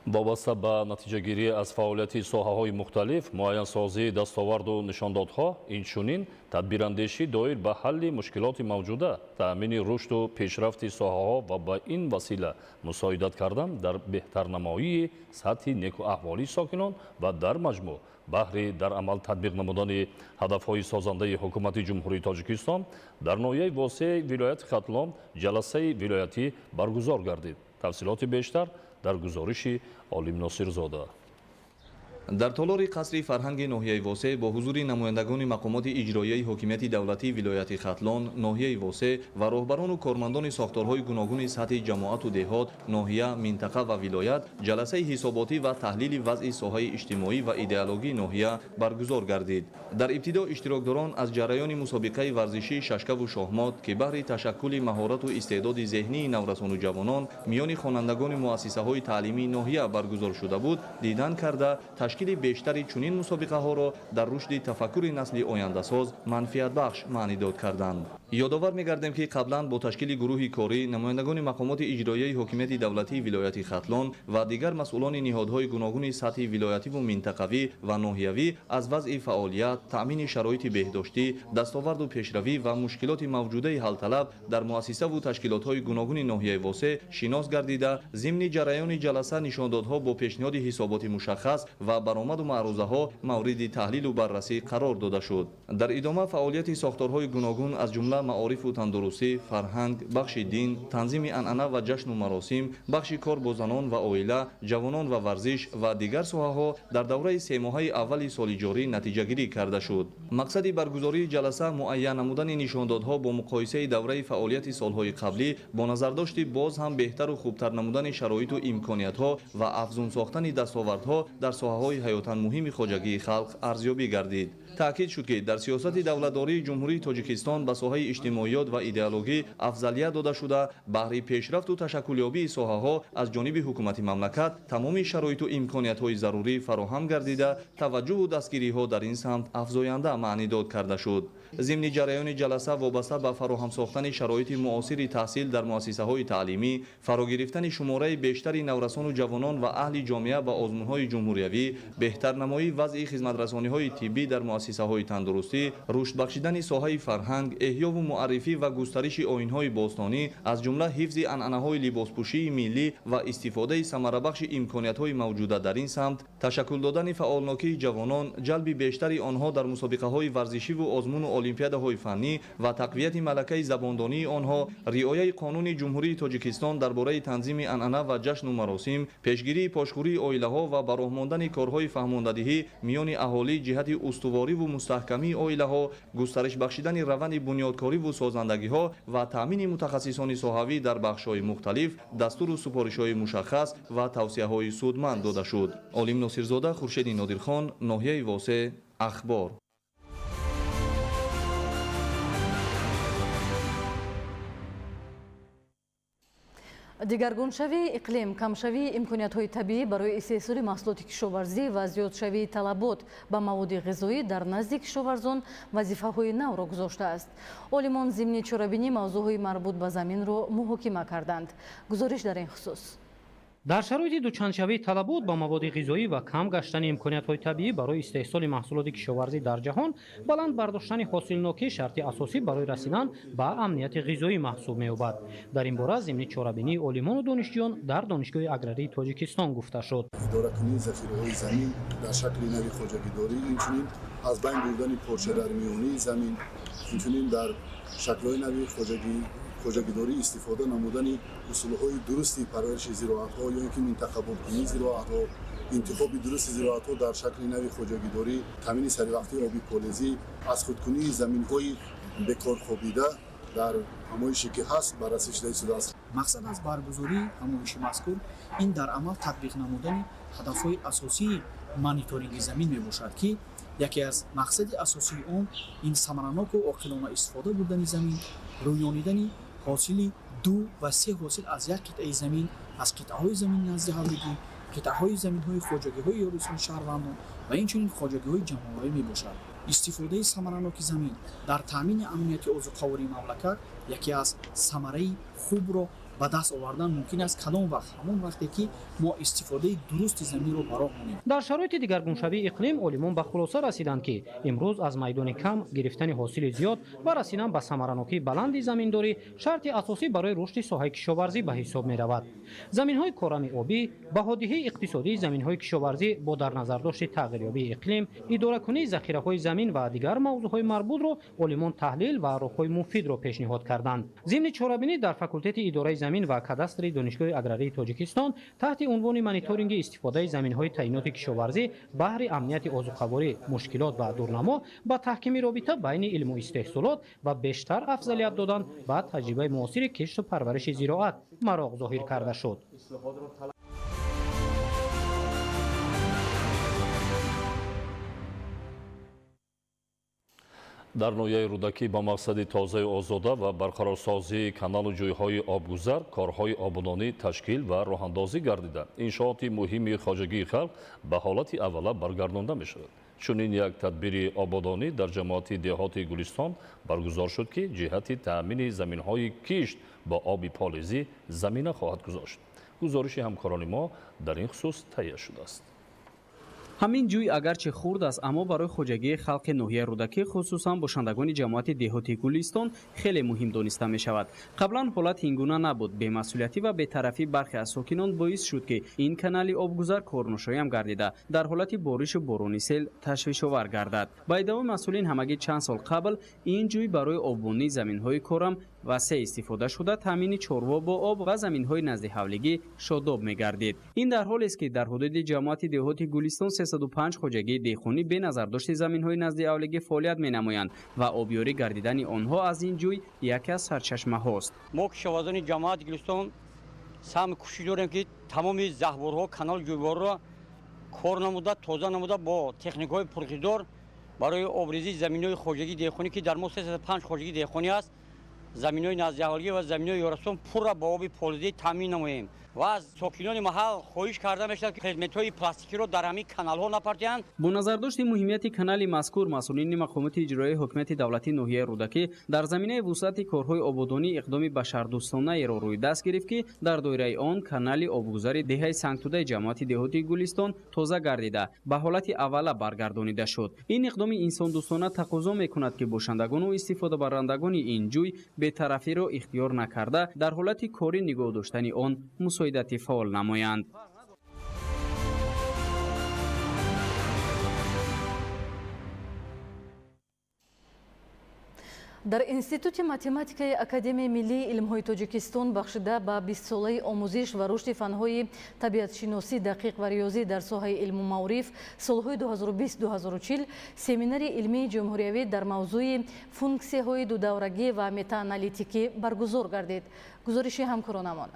Вобаста ба натиҷагирӣ аз фаъолияти соҳаҳои мухталиф, муайянсозии дастоварду нишондодҳо, инчунин тадбирандешӣ доир ба ҳалли мушкилоти мавҷуда, таъмини рушду пешрафти соҳаҳо ва ба ин васила мусоидат кардан дар беҳтарнамоии сатҳи некуаҳволии сокинон ва дар маҷмӯъ баҳри дар амал татбиқ намудани ҳадафҳои созандаи Ҳукумати Ҷумҳурии Тоҷикистон дар ноҳияи Восеи вилояти Хатлон ҷаласаи вилоятӣ баргузор гардид. Тафсилоти бештар дар гузориши Олим Носирзода. Дар толори қасри фарҳанги ноҳияи Восе бо ҳузури намояндагони мақомоти иҷроияи ҳокимияти давлатии вилояти Хатлон, ноҳияи Восе ва роҳбарону кормандони сохторҳои гуногуни сатҳи ҷамоату деҳот, ноҳия, минтақа ва вилоят ҷаласаи ҳисоботӣ ва таҳлили вазъи соҳаи иҷтимоӣ ва идеологии ноҳия баргузор гардид. Дар ибтидо иштирокдорон аз ҷараёни мусобиқаи варзишии шашкаву шоҳмот, ки баҳри ташаккули маҳорату истеъдоди зеҳнии наврасону ҷавонон миёни хонандагони муассисаҳои таълимии ноҳия баргузор шуда буд, дидан карда, ташкили бештари чунин мусобиқаҳоро дар рушди тафаккури насли ояндасоз манфиатбахш маънидод карданд. Ёдовар мегардем, ки қаблан бо ташкили гурӯҳи корӣ намояндагони мақомоти иҷроияи ҳокимияти давлатии вилояти Хатлон ва дигар масъулони ниҳодҳои гуногуни сатҳи вилоятиву минтақавӣ ва ноҳиявӣ аз вазъи фаъолият, таъмини шароити беҳдоштӣ, дастоварду пешравӣ ва мушкилоти мавҷудаи ҳалталаб дар муассисаву ташкилотҳои гуногуни ноҳияи Восе шинос гардида, зимни ҷараёни ҷаласа нишондодҳо бо пешниҳоди ҳисоботи мушаххас ва баромаду маърузаҳо мавриди таҳлилу баррасӣ қарор дода шуд. Дар идома фаъолияти сохторҳои гуногун аз ҷумла маорифу тандурустӣ, фарҳанг, бахши дин, танзими анъана ва ҷашну маросим, бахши кор бо занон ва оила, ҷавонон ва варзиш ва дигар соҳаҳо дар давраи семоҳаи аввали соли ҷорӣ натиҷагирӣ карда шуд. Мақсади баргузории ҷаласа муайян намудани нишондодҳо бо муқоисаи давраи фаъолияти солҳои қаблӣ бо назардошти боз ҳам беҳтару хубтар намудани шароиту имкониятҳо ва афзун сохтани дастовардҳо дар соҳаҳои ҳаётан муҳими хоҷагии халқ арзёбӣ гардид. Таъкид шуд, ки дар сиёсати давлатдории Ҷумҳурии Тоҷикистон ба соҳаи иҷтимоиёт ва идеологӣ афзалият дода шуда, баҳри пешрафту ташаккулёбии соҳаҳо аз ҷониби ҳукумати мамлакат тамоми шароиту имкониятҳои зарурӣ фароҳам гардида, таваҷҷӯҳу дастгириҳо дар ин самт афзоянда маънидод карда шуд. Зимни ҷараёни ҷаласа вобаста ба фароҳам сохтани шароити муосири таҳсил дар муассисаҳои таълимӣ, фарогирифтани шумораи бештари наврасону ҷавонон ва аҳли ҷомеа ба озмунҳои ҷумҳуриявӣ, беҳтарнамоии вазъи хизматрасониҳои тиббӣ дар муассисаҳои тандурустӣ, рушд бахшидани соҳаи фарҳанг, эҳёву муаррифӣ ва густариши оинҳои бостонӣ, аз ҷумла ҳифзи анъанаҳои либоспӯшии миллӣ ва истифодаи самарабахши имкониятҳои мавҷуда дар ин самт, ташаккул додани фаъолнокии ҷавонон, ҷалби бештари онҳо дар мусобиқаҳои варзишиву озмуну олимпиадаҳои фаннӣ ва тақвияти малакаи забондонии онҳо, риояи қонуни Ҷумҳурии Тоҷикистон дар бораи танзими анъана ва ҷашну маросим, пешгирии пошхӯрии оилаҳо ва ба роҳ мондани корҳои фаҳмондадиҳӣ миёни аҳолӣ ҷиҳати устувориву мустаҳкамии оилаҳо, густариш бахшидани раванди бунёдкориву созандагиҳо ва таъмини мутахассисони соҳавӣ дар бахшҳои мухталиф дастуру супоришҳои мушаххас ва тавсияҳои судманд дода шуд. Олим Носирзода, Хуршеди Нодирхон, ноҳияи Восе, Ахбор. Дигаргуншавии иқлим, камшавии имкониятҳои табиӣ барои истеҳсоли маҳсулоти кишоварзӣ ва зиёдшавии талабот ба маводи ғизоӣ дар назди кишоварзон вазифаҳои навро гузоштааст. Олимон зимни чорабинӣ мавзӯъҳои марбут ба заминро муҳокима карданд. Гузориш дар ин хусус. Дар шароити дучандшавии талабот ба маводи ғизоӣ ва кам гаштани имкониятҳои табиӣ барои истеҳсоли маҳсулоти кишоварзӣ дар ҷаҳон, баланд бардоштани ҳосилнокӣ шарти асосӣ барои расидан ба амнияти ғизоӣ маҳсуб меёбад. Дар ин бора зимни чорабинии олимону донишҷӯён дар Донишгоҳи аграрии Тоҷикистон гуфта шуд. Идоракунии захираҳои замин дар шакли нави хоҷагидорӣ, инчунин аз байн бурдани порчадармиёнии замин, инчунин дар шаклҳои нави хоҷагидорӣ истифода намудани усулҳои дурусти парвариши зироатҳо ё ин ки минтақабобкунии зироатҳо, интихоби дурусти зироатҳо дар шакли нави хоҷагидорӣ, таъмини саривақтии оби полезӣ, аз худкунии заминҳои бекорхобида дар ҳамоише ки ҳаст баррасӣ шуда истодааст. Мақсад аз баргузории ҳамоиши мазкур ин дар амал татбиқ намудани ҳадафҳои асосии мониторинги замин мебошад, ки яке аз мақсади асосии он ин самараноку оқилона истифода бурдани замин, рӯёнидани ҳосили 2 ва 3 ҳосил аз як қитъаи замин, аз қитъаҳои замини назди ҳавлигӣ, қитъаҳои заминҳои хоҷагиҳои ёрисони шаҳрвандон ва инчунин хоҷагиҳои ҷамъоварӣ мебошад. Истифодаи самараноки замин дар таъмини амнияти озуқавории мамлакат яке аз самараи хубро Ба даст овардан мумкин аст кадом вақт? Ҳамон вақте ки мо истифодаи дурусти заминро ба роҳ монем. Дар шароити дигаргуншавии иқлим олимон ба хулоса расиданд, ки имрӯз аз майдони кам гирифтани ҳосили зиёд ва расидан ба самаранокии баланди заминдорӣ шарти асосӣ барои рушди соҳаи кишоварзӣ ба ҳисоб меравад. Заминҳои корами обӣ, баҳодиҳии иқтисодии заминҳои кишоварзӣ бо дар назардошти тағйирёбии иқлим, идоракунии захираҳои замин ва дигар мавзӯъҳои марбутро олимон таҳлил ва роҳҳои муфидро пешниҳод карданд. Зимни чорабинӣ дар факултети идораи замин ва кадастри Донишгоҳи аграрии Тоҷикистон таҳти унвони мониторинги истифодаи заминҳои таъиноти кишоварзӣ баҳри амнияти озуқаворӣ, мушкилот ва дурнамо ба таҳкими робита байни илму истеҳсолот ва бештар афзалият додан ба таҷрибаи муосири кишту парвариши зироат мароқ зоҳир карда шуд. Дар ноҳияи Рӯдакӣ ба мақсади тозаю озода ва барқарорсозии каналу ҷӯйҳои обгузар корҳои ободонӣ ташкил ва роҳандозӣ гардида, иншооти муҳими хоҷагии халқ ба ҳолати аввала баргардонда мешавад. Чунин як тадбири ободонӣ дар ҷамоати деҳоти Гулистон баргузор шуд, ки ҷиҳати таъмини заминҳои кишт бо оби полизӣ замина хоҳад гузошт. Гузориши ҳамкорони мо дар ин хусус таҳия шудааст. Ҳамин ҷӯй агарчи хурд аст, аммо барои хоҷагии халқи ноҳияи Рӯдакӣ, хусусан бошандагони ҷамоати деҳоти Гулистон хеле муҳим дониста мешавад. Қаблан ҳолат ин гуна набуд. Бемасъулиятӣ ва бетарафӣ бархе аз сокинон боис шуд, ки ин канали обгузар корношоям гардида, дар ҳолати боришу борони сел ташвишовар гардад. Ба иддаои масъулин, ҳамагӣ чанд сол қабл ин ҷӯй барои оббонии заминҳои корам васеъ истифода шуда, таъмини чорво бо об ва заминҳои назди ҳавлигӣ шодоб мегардид. Ин дар ҳолест, ки дар ҳудуди ҷамоати деҳоти Гулистон 305 хоҷагии деҳқонӣ бе назардошти заминҳои назди ҳавлигӣ фаъолият менамоянд ва обёрӣ гардидани онҳо аз ин ҷӯй яке аз сарчашмаҳост. Мо кишоварзони ҷамоати Гулистон саҳми кӯшиш дорем, ки тамоми заҳбурҳо, канал ҷӯйборро кор намуда, тоза намуда бо техникаҳои пурқидор барои обрезии заминҳои хоҷагии деҳқонӣ, ки дар мо 305 хоҷагии деҳқонӣ аст, заминҳои назди ҳавлигӣ ва заминҳои ёрасон пурра бо оби полизӣ таъмин намоем. Ва аз сокинони маҳал хоҳиш карда мешавад, ки предметҳои пластикиро дар ҳамин каналҳо напартоянд. Бо назардошти муҳимияти канали мазкур, масъулини мақомоти иҷроияи ҳукумати давлатии ноҳияи Рӯдакӣ дар заминаи вусъати корҳои ободонӣ иқдоми башардӯстонаеро рӯи даст гирифт, ки дар доираи он канали обгузари деҳаи Сангтудаи ҷамоати деҳоти Гулистон тоза гардида, ба ҳолати аввала баргардонида шуд. Ин иқдоми инсондӯстона тақозо мекунад, ки бошандагону истифодабарандагони ин ҷӯй бетарафиро ихтиёр накарда, дар ҳолати корӣ нигоҳ доштани он мусоидати фаъол намоянд. Дар Институти математикаи Академияи миллии илмҳои Тоҷикистон бахшида ба 20-солаи омӯзиш ва рушди фанҳои табиатшиносӣ, дақиқ ва риёзӣ дар соҳаи илму маориф солҳои 2020-2040 семинари илмии ҷумҳуриявӣ дар мавзӯи функсияҳои дудаврагӣ ва метааналитикӣ баргузор гардид. Гузориши ҳамкоронамон.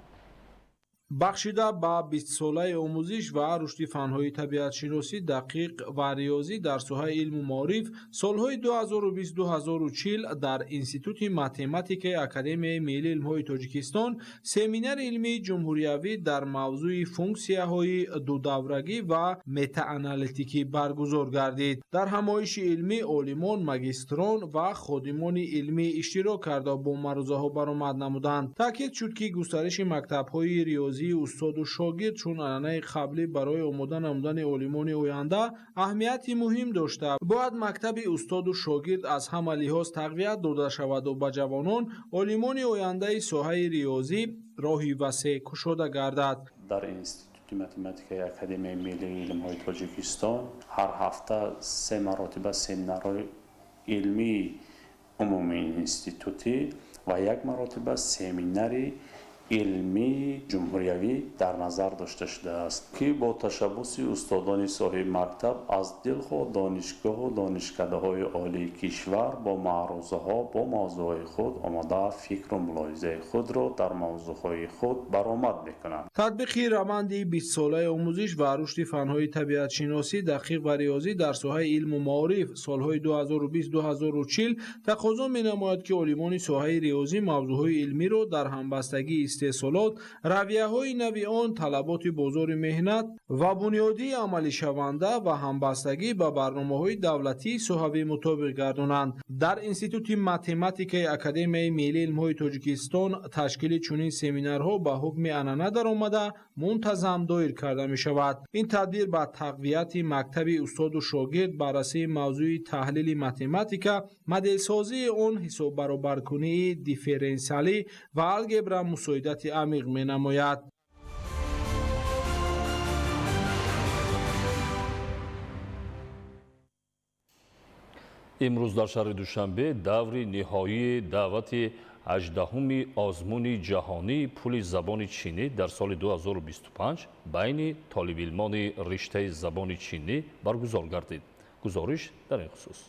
Бахшида ба 20-солаи омӯзиш ва рушди фанҳои табиатшиносӣ, дақиқ ва риёзӣ дар соҳаи илму маориф солҳои 2020-2040 дар Институти математикаи Академияи миллии илмҳои Тоҷикистон семинари илмии ҷумҳуриявӣ дар мавзӯи функсияҳои дудаврагӣ ва метааналитикӣ баргузор гардид. Дар ҳамоиши илмӣ олимон, магистрон ва ходимони илмӣ иштирок карда бо маърузаҳо баромад намуданд. Таъкид шуд, ки густариши мактабҳои риёзӣ устоду шогирд чун анъанаи қаблӣ барои омода намудани олимони оянда аҳамияти муҳим дошта, бояд мактаби устоду шогирд аз ҳама лиҳоз тақвият дода шаваду ба ҷавонон олимони ояндаи соҳаи риёзӣ роҳи васеъ кушода гардад. Дар Институти математикаи Академияи миллии илмҳои Тоҷикистон ҳар ҳафта 3 маротиба семинарҳои илмии умумии институтӣ ва 1 маротиба семинари илмии ҷумҳуриявӣ дар назар дошта шудааст, ки бо ташаббуси устодони соҳиби мактаб аз дилхоҳ донишгоҳу донишкадаҳои олии кишвар бо маърузаҳо бо мавзӯъҳои худ омода фикру мулоҳизаи худро дар мавзӯъҳои худ баромад мекунанд. Татбиқи раванди 20-солаи омӯзиш ва рушди фанҳои табиатшиносӣ, дақиқ ва риёзӣ дар соҳаи илму маориф солҳои 2020-2040 тақозо менамояд, ки олимони соҳаи риёзӣ мавзӯъҳои илмиро дар ҳамбастагии истеҳсолот, равияҳои нави он, талаботи бозори меҳнат ва бунёдии амалишаванда ва ҳамбастагӣ ба барномаҳои давлатии соҳавӣ мутобиқ гардонанд. Дар Институти математикаи Академияи миллии илмҳои Тоҷикистон ташкили чунин семинарҳо ба ҳукми анъана даромада мунтазам доир карда мешавад. Ин тадбир ба тақвияти мактаби устоду шогирд, баррасии мавзӯи таҳлили математика, моделсозии он, ҳисоббаробаркунии дифференсиалӣ ва алгебра мусоидати амиқ менамояд. Имрӯз дар шаҳри Душанбе даври ниҳоии даъвати 18-уми озмуни ҷаҳонии пули забони чинӣ дар соли 2025 байни толибилмони риштаи забони чинӣ баргузор гардид. Гузориш дар ин хусус.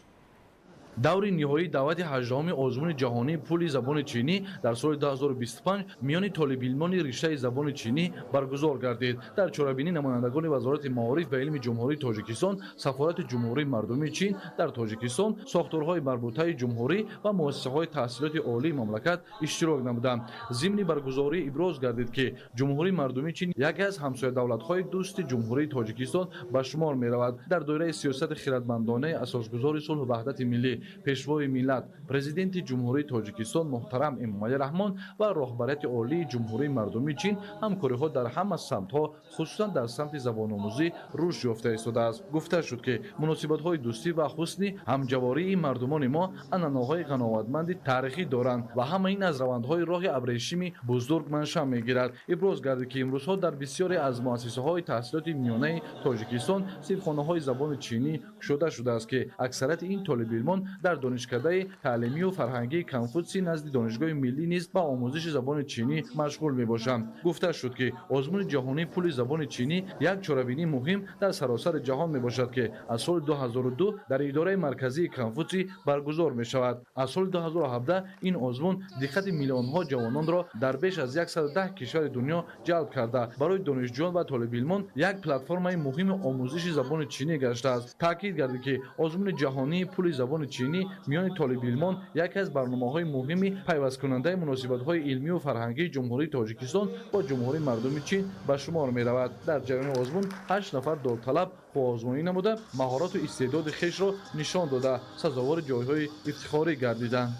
Даври ниҳоии даъвати 18-уми озмуни ҷаҳонии пули забони чинӣ дар соли 2025 миёни толибилмони риштаи забони чинӣ баргузор гардид. Дар чорабинӣ намояндагони Вазорати маориф ва илми Ҷумҳурии Тоҷикистон, Сафорати Ҷумҳурии Мардумии Чин дар Тоҷикистон, сохторҳои марбутаи ҷумҳурӣ ва муассисаҳои таҳсилоти олии мамлакат иштирок намуданд. Зимни баргузорӣ иброз гардид, ки Ҷумҳурии Мардумии Чин яке аз ҳамсоядавлатҳои дӯсти Ҷумҳурии Тоҷикистон ба шумор меравад. Дар доираи сиёсати хиратмандонаи асосгузори сулҳу ваҳдати миллӣ, Пешвои миллат, Президенти Ҷумҳурии Тоҷикистон муҳтарам Эмомалӣ Раҳмон ва роҳбарияти олии Ҷумҳурии Мардумии Чин ҳамкориҳо дар ҳама самтҳо, хусусан дар самти забономӯзӣ рушд ёфта истодааст. Гуфта шуд, ки муносибатҳои дӯстӣ ва ҳусни ҳамҷавории мардумони мо анъанаҳои ғановатманди таърихӣ доранд ва ҳама ин аз равандҳои роҳи абрешими бузург маншаъ мегирад. Иброз гардид, ки имрӯзҳо дар бисёре аз муассисаҳои таҳсилоти миёнаи Тоҷикистон синфхонаҳои забони чинӣ кушода шудааст, ки аксарияти ин толибилмон дар донишкадаи таълимию фарҳангии Конфутсий назди Донишгоҳи миллӣ низ ба омӯзиши забони чинӣ машғул мебошанд. Гуфта шуд, ки озмуни ҷаҳонии пули забони чинӣ як чорабинии муҳим дар саросари ҷаҳон мебошад, ки аз соли 2002 дар идораи марказии Конфутсий баргузор мешавад. Аз соли 2017 ин озмун диққати миллионҳо ҷавононро дар беш аз 110 кишвари дунё ҷалб карда, барои донишҷӯён ва толибилмон як платформаи муҳими омӯзиши забони чинӣ гаштааст. Таъкид гардид, ки озмуни ҷаҳонии пули забони чинӣ миёни толибилмон яке аз барномаҳои муҳими пайвасткунандаи муносибатҳои илмию фарҳангии Ҷумҳурии Тоҷикистон бо Ҷумҳурии Мардумии Чин ба шумор меравад. Дар ҷараёни озмун 8 нафар довталаб хуозмоӣ намуда, маҳорату истеъдоди хешро нишон дода, сазовори ҷойҳои ифтихорӣ гардиданд.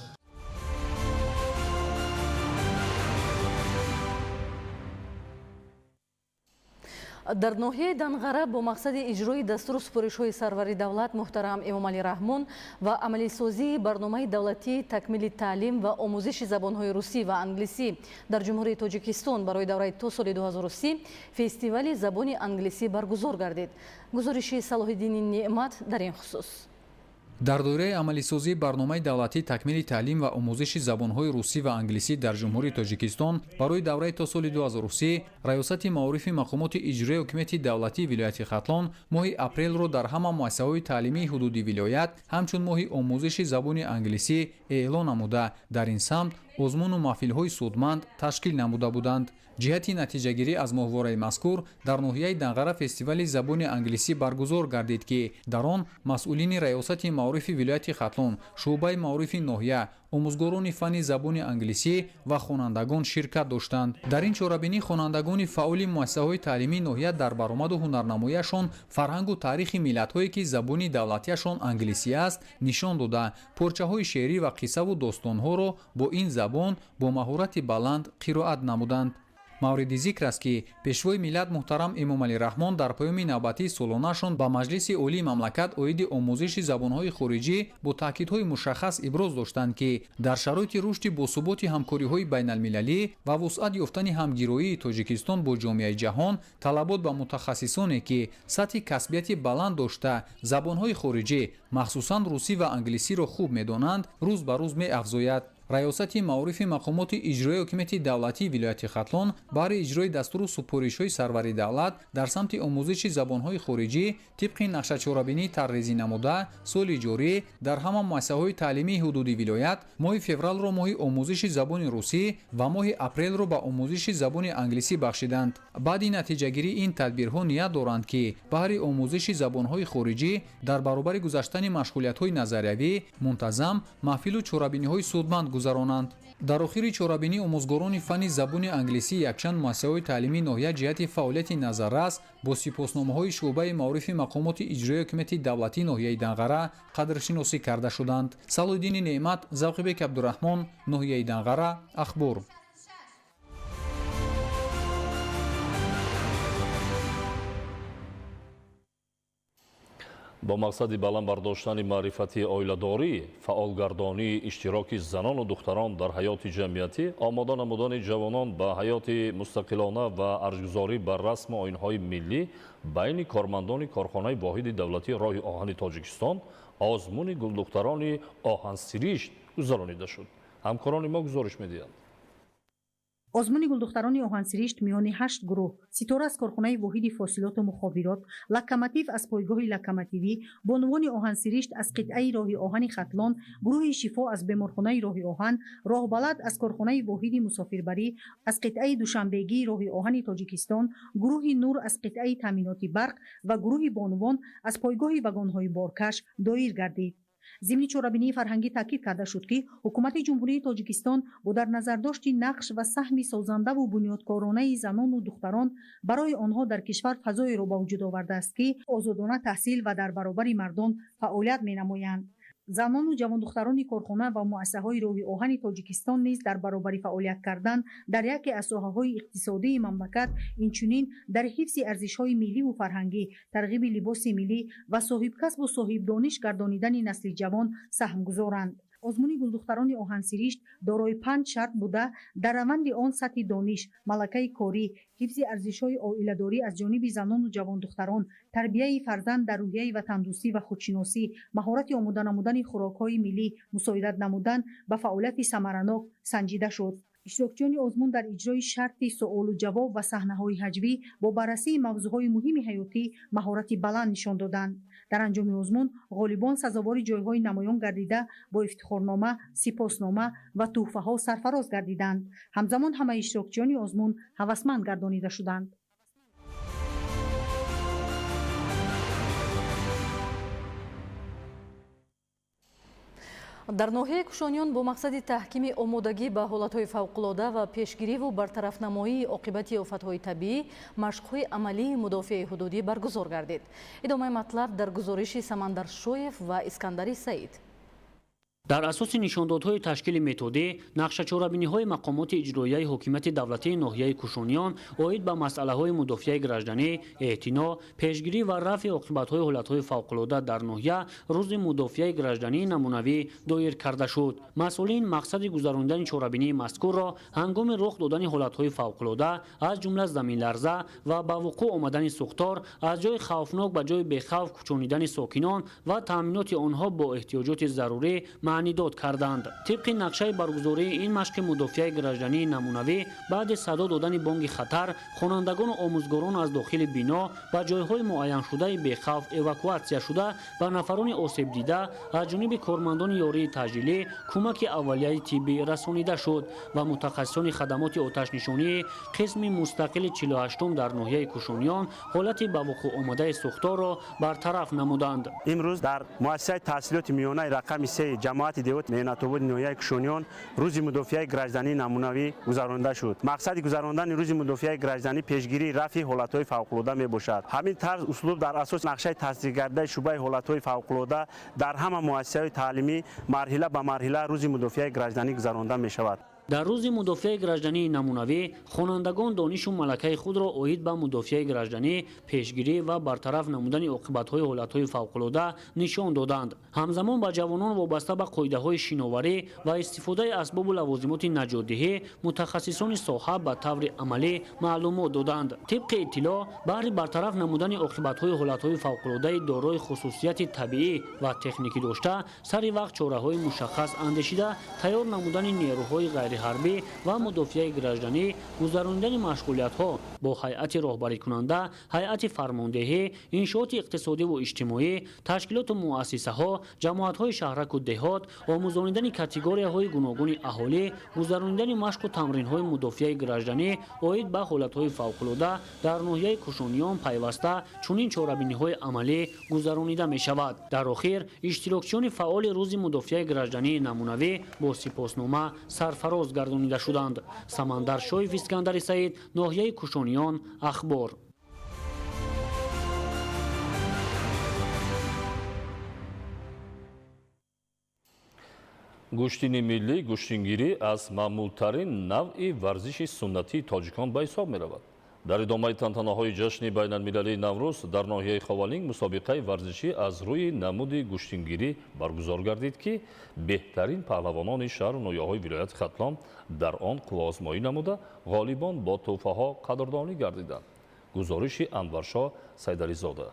Дар ноҳияи Данғара бо мақсади иҷрои дастуру супоришҳои сарвари давлат муҳтарам Эмомалӣ Раҳмон ва амалисозии барномаи давлатии такмили таълим ва омӯзиши забонҳои русӣ ва англисӣ дар Ҷумҳурии Тоҷикистон барои давраи то соли 2030 фестивали забони англисӣ баргузор гардид. Гузориши Салоҳиддини Неъмат дар ин хусус. Дар доираи амалисозии барномаи давлатии такмили таълим ва омӯзиши забонҳои русӣ ва англисӣ дар Ҷумҳурии Тоҷикистон барои давраи то соли 2030 Раёсати маорифи мақомоти иҷроияи ҳукумати давлатии вилояти Хатлон моҳи апрелро дар ҳама муассисаҳои таълимии ҳудуди вилоят ҳамчун моҳи омӯзиши забони англисӣ эълон намуда, дар ин самт озмуну маҳфилҳои судманд ташкил намуда буданд. Ҷиҳати натиҷагирӣ аз моҳвораи мазкур дар ноҳияи Данғара фестивали забони англисӣ баргузор гардид, ки дар он масъулини Раёсати маорифи вилояти Хатлон, шӯъбаи маорифи ноҳия, омӯзгорони фанни забони англисӣ ва хонандагон ширкат доштанд. Дар ин чорабинӣ хонандагони фаъоли муассисаҳои таълимии ноҳия дар баромаду ҳунарнамоияшон фарҳангу таърихи миллатҳое, ки забони давлатияшон англисӣ аст, нишон дода, порчаҳои шеърӣ ва қиссаву достонҳоро бо ин забон бо маҳорати баланд қироат намуданд. Мавриди зикр аст, ки Пешвои миллат муҳтарам Эмомалӣ Раҳмон дар паёми навбатии солонаашон ба Маҷлиси Олии мамлакат оиди омӯзиши забонҳои хориҷӣ бо таъкидҳои мушаххас иброз доштанд, ки дар шароити рушди босуботи ҳамкориҳои байналмилалӣ ва вусъат ёфтани ҳамгироии Тоҷикистон бо ҷомеаи ҷаҳон талабот ба мутахассисоне, ки сатҳи касбияти баланд дошта, забонҳои хориҷӣ, махсусан русӣ ва англисиро хуб медонанд, рӯз ба рӯз меафзояд. Раёсати маорифи мақомоти иҷроияи ҳукумати давлатии вилояти Хатлон баҳри иҷрои дастуру супоришҳои сарвари давлат дар самти омӯзиши забонҳои хориҷӣ тибқи нақшачорабинӣ тарҳрезӣ намуда, соли ҷорӣ дар ҳама муассисаҳои таълимии ҳудуди вилоят моҳи февралро моҳи омӯзиши забони русӣ ва моҳи апрелро ба омӯзиши забони англисӣ бахшиданд. Баъди натиҷагирии ин тадбирҳо ният доранд, ки баҳри омӯзиши забонҳои хориҷӣ дар баробари гузаштани машғулиятҳои назариявӣ мунтазам маҳфилу чорабиниҳои судманд гузаронанд. Дар охири чорабинӣ омӯзгорони фанни забони англисӣ якчанд муассисаҳои таълимии ноҳия ҷиҳати фаъолияти назаррас бо сипосномаҳои шӯъбаи маорифи мақомоти иҷроияи ҳокимияти давлатии ноҳияи Данғара қадршиносӣ карда шуданд. Салоҳиддини Неъмат, Завқибек Абдураҳмон, ноҳияи Данғара, Ахбор. Бо мақсади баланд бардоштани маърифати оиладорӣ, фаъолгардонии иштироки занону духтарон дар ҳаёти ҷамъиятӣ, омода намудани ҷавонон ба ҳаёти мустақилона ва арҷгузорӣ ба расму оинҳои миллӣ байни кормандони корхонаи воҳиди давлатии роҳи оҳани Тоҷикистон озмуни гулдухтарони оҳансиришт гузаронида шуд. Ҳамкорони мо гузориш медиҳанд. Озмуни гулдухтарони оҳансиришт миёни 8 гурӯҳ: Ситора аз корхонаи воҳиди фосилоту мухобирот, Локомотив аз пойгоҳи локомотивӣ, бонувони оҳансиришт аз қитъаи роҳи оҳани Хатлон, гурӯҳи Шифо аз беморхонаи роҳи оҳан, Роҳбалад аз корхонаи воҳиди мусофирбарӣ аз қитъаи Душанбегии роҳи оҳани Тоҷикистон, гурӯҳи Нур аз қитъаи таъминоти барқ ва гурӯҳи бонувон аз пойгоҳи вагонҳои боркаш доир гардид. Зимни чорабинии фарҳангӣ таъкид карда шуд, ки ҳукумати Ҷумҳурии Тоҷикистон бо дар назардошти нақш ва саҳми созандаву бунёдкоронаи занону духтарон барои онҳо дар кишвар фазоеро ба вуҷуд овардааст, ки озодона таҳсил ва дар баробари мардон фаъолият менамоянд. Занону ҷавондухтарони корхона ва муассисаҳои роҳи оҳани Тоҷикистон низ дар баробари фаъолият кардан дар яке аз соҳаҳои иқтисодии мамлакат, инчунин дар ҳифзи арзишҳои милливу фарҳангӣ, тарғиби либоси миллӣ ва соҳибкасбу соҳибдониш гардонидани насли ҷавон саҳмгузоранд. Озмуни гулдухтарони оҳансиришт дорои 5 шарт буда, дар раванди он сатҳи дониш, малакаи корӣ, ҳифзи арзишҳои оиладорӣ аз ҷониби занону ҷавондухтарон, тарбияи фарзанд дар рӯҳияи ватандӯстӣ ва худшиносӣ, маҳорати омода намудани хӯрокҳои миллӣ, мусоидат намудан ба фаъолияти самаранок санҷида шуд. Иштирокчиёни озмун дар иҷрои шарти суолу ҷавоб ва саҳнаҳои ҳаҷвӣ бо баррасии мавзӯъҳои муҳими ҳаётӣ маҳорати баланд нишон доданд. Дар анҷоми озмун ғолибон сазовори ҷойҳои намоён гардида бо ифтихорнома, сипоснома ва тӯҳфаҳо сарфароз гардиданд. Ҳамзамон ҳамаи иштирокчиёни озмун ҳавасманд гардонида шуданд. Дар ноҳияи Кушониён бо мақсади таҳкими омодагӣ ба ҳолатҳои фавқулода ва пешгириву бартарафнамоии оқибати офатҳои табиӣ машқҳои амалии мудофиаи ҳудудӣ баргузор гардид. Идомаи матлаб дар гузориши Самандар Шоев ва Искандари Саид. Дар асоси нишондодҳои ташкили методӣ, нақшачорабиниҳои мақомоти иҷроияи ҳокимияти давлатии ноҳияи Кушониён оид ба масъалаҳои мудофиаи гражданӣ, эътино, пешгирӣ ва рафъи оқибатҳои ҳолатҳои фавқулода дар ноҳия рӯзи мудофиаи граждании намунавӣ доир карда шуд. Масъулин мақсади гузаронидани чорабинии мазкурро ҳангоми рух додани ҳолатҳои фавқулода, аз ҷумла заминларза ва ба вуқӯъ омадани сӯхтор, аз ҷои хавфнок ба ҷои бехавф кӯчонидани сокинон ва таъминоти онҳо бо эҳтиёҷоти зарурӣ маънидод карданд. Тибқи нақшаи баргузории ин машқи мудофиаи граждании намунавӣ, баъди садо додани бонги хатар, хонандагону омӯзгорон аз дохили бино ба ҷойҳои муайяншудаи бехавф эвакуатсия шуда, ба нафарони осебдида аз ҷониби кормандони ёрии таъҷилӣ кӯмаки аввалияи тиббӣ расонида шуд ва мутахассисони хадамоти оташнишонии қисми мустақили 48-ум дар ноҳияи Кушониён ҳолати ба вуқӯъ омадаи сӯхторро бартараф намуданд. Имрӯз дар муассисаи таҳсилоти миёнаи рақами 3 ҷамоати деҳоти Меҳнатободи ноҳияи Кушониён рӯзи мудофиаи граждании намунавӣ гузаронида шуд. Мақсади гузарондани рӯзи мудофиаи гражданӣ пешгирии рафъи ҳолатҳои фавқулода мебошад. Ҳамин тарз услуб дар асоси нақшаи тасдиқгардидаи шӯъбаи ҳолатҳои фавқулода дар ҳама муассисаҳои таълимӣ марҳила ба марҳила рӯзи мудофиаи гражданӣ гузаронида мешавад. Дар рӯзи мудофиаи граждании намунавӣ хонандагон донишу малакаи худро оид ба мудофиаи гражданӣ, пешгирӣ ва бартараф намудани оқибатҳои ҳолатҳои фавқулода нишон доданд. Ҳамзамон ба ҷавонон вобаста ба қоидаҳои шиноварӣ ва истифодаи асбобу лавозимоти наҷотдиҳӣ мутахассисони соҳа ба таври амалӣ маълумот доданд. Тибқи иттилоъ, баҳри бартараф намудани оқибатҳои ҳолатҳои фавқулодаи дорои хусусияти табиӣ ва техникӣ дошта, сари вақт чораҳои мушаххас андешида, тайёр намудани нерӯҳои ғайри ҳарбӣ ва мудофиаи гражданӣ, гузаронидани машғулиятҳо бо ҳайати роҳбарикунанда, ҳайати фармондеҳӣ, иншооти иқтисодиву иҷтимоӣ, ташкилоту муассисаҳо, ҷамоатҳои шаҳраку деҳот, омӯзонидани категорияҳои гуногуни аҳолӣ, гузаронидани машқу тамринҳои мудофиаи гражданӣ оид ба ҳолатҳои фавқулода дар ноҳияи Кушониён пайваста чунин чорабиниҳои амалӣ гузаронида мешавад. Дар охир иштирокчиёни фаъоли рӯзи мудофиаи граждании намунавӣ бо сипоснома сарфароз Бозгардонида шуданд. Самандар Шоев, Искандари Саид, ноҳияи Кушониён, Ахбор. Гӯштини миллӣ, гӯштингирӣ аз маъмултарин навъи варзиши суннатии тоҷикон ба ҳисоб меравад. Дар идомаи тантанаҳои ҷашни байналмилалии Наврӯз дар ноҳияи Ховалинг мусобиқаи варзишӣ аз рӯи намуди гӯштингирӣ баргузор гардид, ки беҳтарин паҳлавонони шаҳру ноҳияҳои вилояти Хатлон дар он қувваозмоӣ намуда, ғолибон бо тӯҳфаҳо қадрдонӣ гардиданд. Гузориши Анваршоҳ Сайдализода.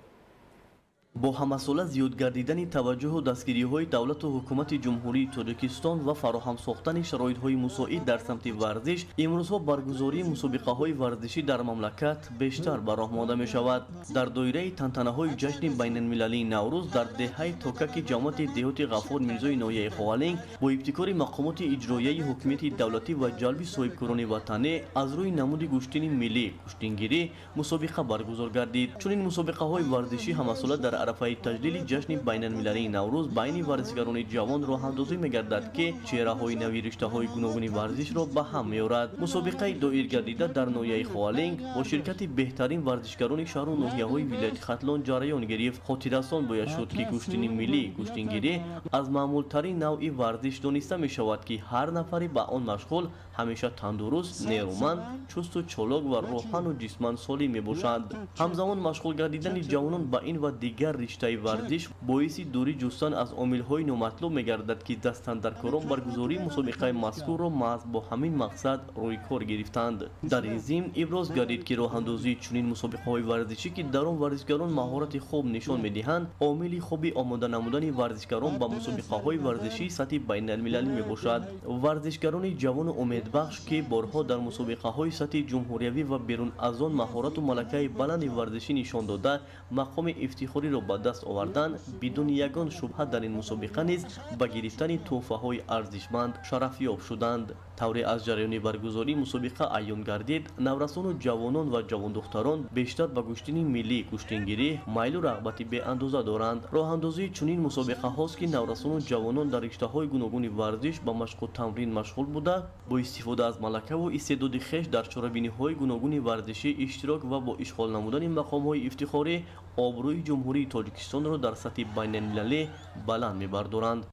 Бо ҳамасола зиёд гардидани таваҷҷӯҳу дастгириҳои давлату ҳукумати Ҷумҳурии Тоҷикистон ва фароҳам сохтани шароитҳои мусоид дар самти варзиш, имрӯзҳо баргузории мусобиқаҳои варзишӣ дар мамлакат бештар ба роҳ монда мешавад. Дар доираи тантанаҳои ҷашни байналмилалии Наврӯз дар деҳаи Токаки ҷамоати деҳоти Ғаффор Мирзои ноҳияи Ховалинг бо ибтикори мақомоти иҷроияи ҳукумати давлатӣ ва ҷалби соҳибкорони ватанӣ аз рӯи намуди гӯштини миллӣ, гӯштингирӣ мусобиқа баргузор гардид. Чунин мусобиқаҳои варзишӣ ҳамасола дар арафаи таҷлили ҷашни байналмилалии Наврӯз байни варзишгарони ҷавон роҳандозӣ мегардад, ки чеҳраҳои нави риштаҳои гуногуни варзишро ба ҳам меорад. Мусобиқаи доир гардида дар ноҳияи Ховалинг бо ширкати беҳтарин варзишгарони шаҳру ноҳияҳои вилояти Хатлон ҷараён гирифт. Хотиррасон бояд шуд, ки гӯштини миллӣ, гӯштингирӣ аз маъмултарин навъи варзиш дониста мешавад, ки ҳар нафаре ба он машғул ҳамеша тандуруст, нерӯманд, чусту чолок ва рӯҳану ҷисман солим мебошанд. Ҳамзамон машғул гардидани ҷавонон ба ин ва дигар риштаи варзиш боиси дурӣ ҷустан аз омилҳои номатлуб мегардад, ки дастандаркорон баргузории мусобиқаи мазкурро маҳз бо ҳамин мақсад рӯи кор гирифтанд. Дар ин зимн иброз гардид, ки роҳандозии чунин мусобиқаҳои варзишӣ, ки дар он варзишгарон маҳорати хуб нишон медиҳанд, омили хуби омода намудани варзишгарон ба мусобиқаҳои варзишии сатҳи байналмилалӣ мебошад. Варзишгарони ҷавону умедбахш, ки борҳо дар мусобиқаҳои сатҳи ҷумҳуриявӣ ва берун аз он маҳорату малакаи баланди варзишӣ нишон дода, мақоми ифтихориро ба даст овардан, бидуни ягон шубҳа дар ин мусобиқа низ ба гирифтани тӯҳфаҳои арзишманд шарафёб шуданд. Тавре аз ҷараёни баргузории мусобиқа аён гардид, наврасону ҷавонон ва ҷавондухтарон бештар ба гӯштини миллӣ, гӯштингирӣ майлу рағбати беандоза доранд. Роҳандозии чунин мусобиқаҳост, ки наврасону ҷавонон дар риштаҳои гуногуни варзиш ба машқу тамрин машғул буда, бо истифода аз малакаву истеъдоди хеш дар чорабиниҳои гуногуни варзишӣ иштирок ва бо ишғол намудани мақомҳои ифтихорӣ обрӯи Ҷумҳурии Тоҷикистонро дар сатҳи байналмилалӣ баланд мебардоранд.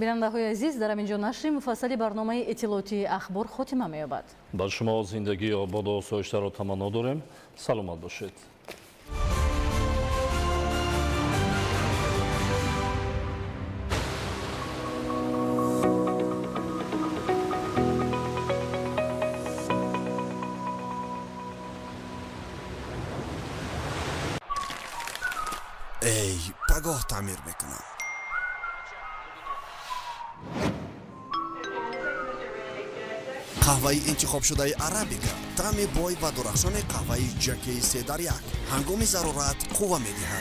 Бинандаҳои азиз, дар ҳамин ҷо нашри муфассали барномаи иттилоотии Ахбор хотима меёбад. Ба шумо зиндагии ободу осоиштаро таманно дорем. Саломат бошед. Эй, пагоҳ таъмир мекунам. Қаҳваи интихобшудаи арабика, таъми бой ва дурахшони қаҳваи ҷакеи се дар як ҳангоми зарурат қувва медиҳад.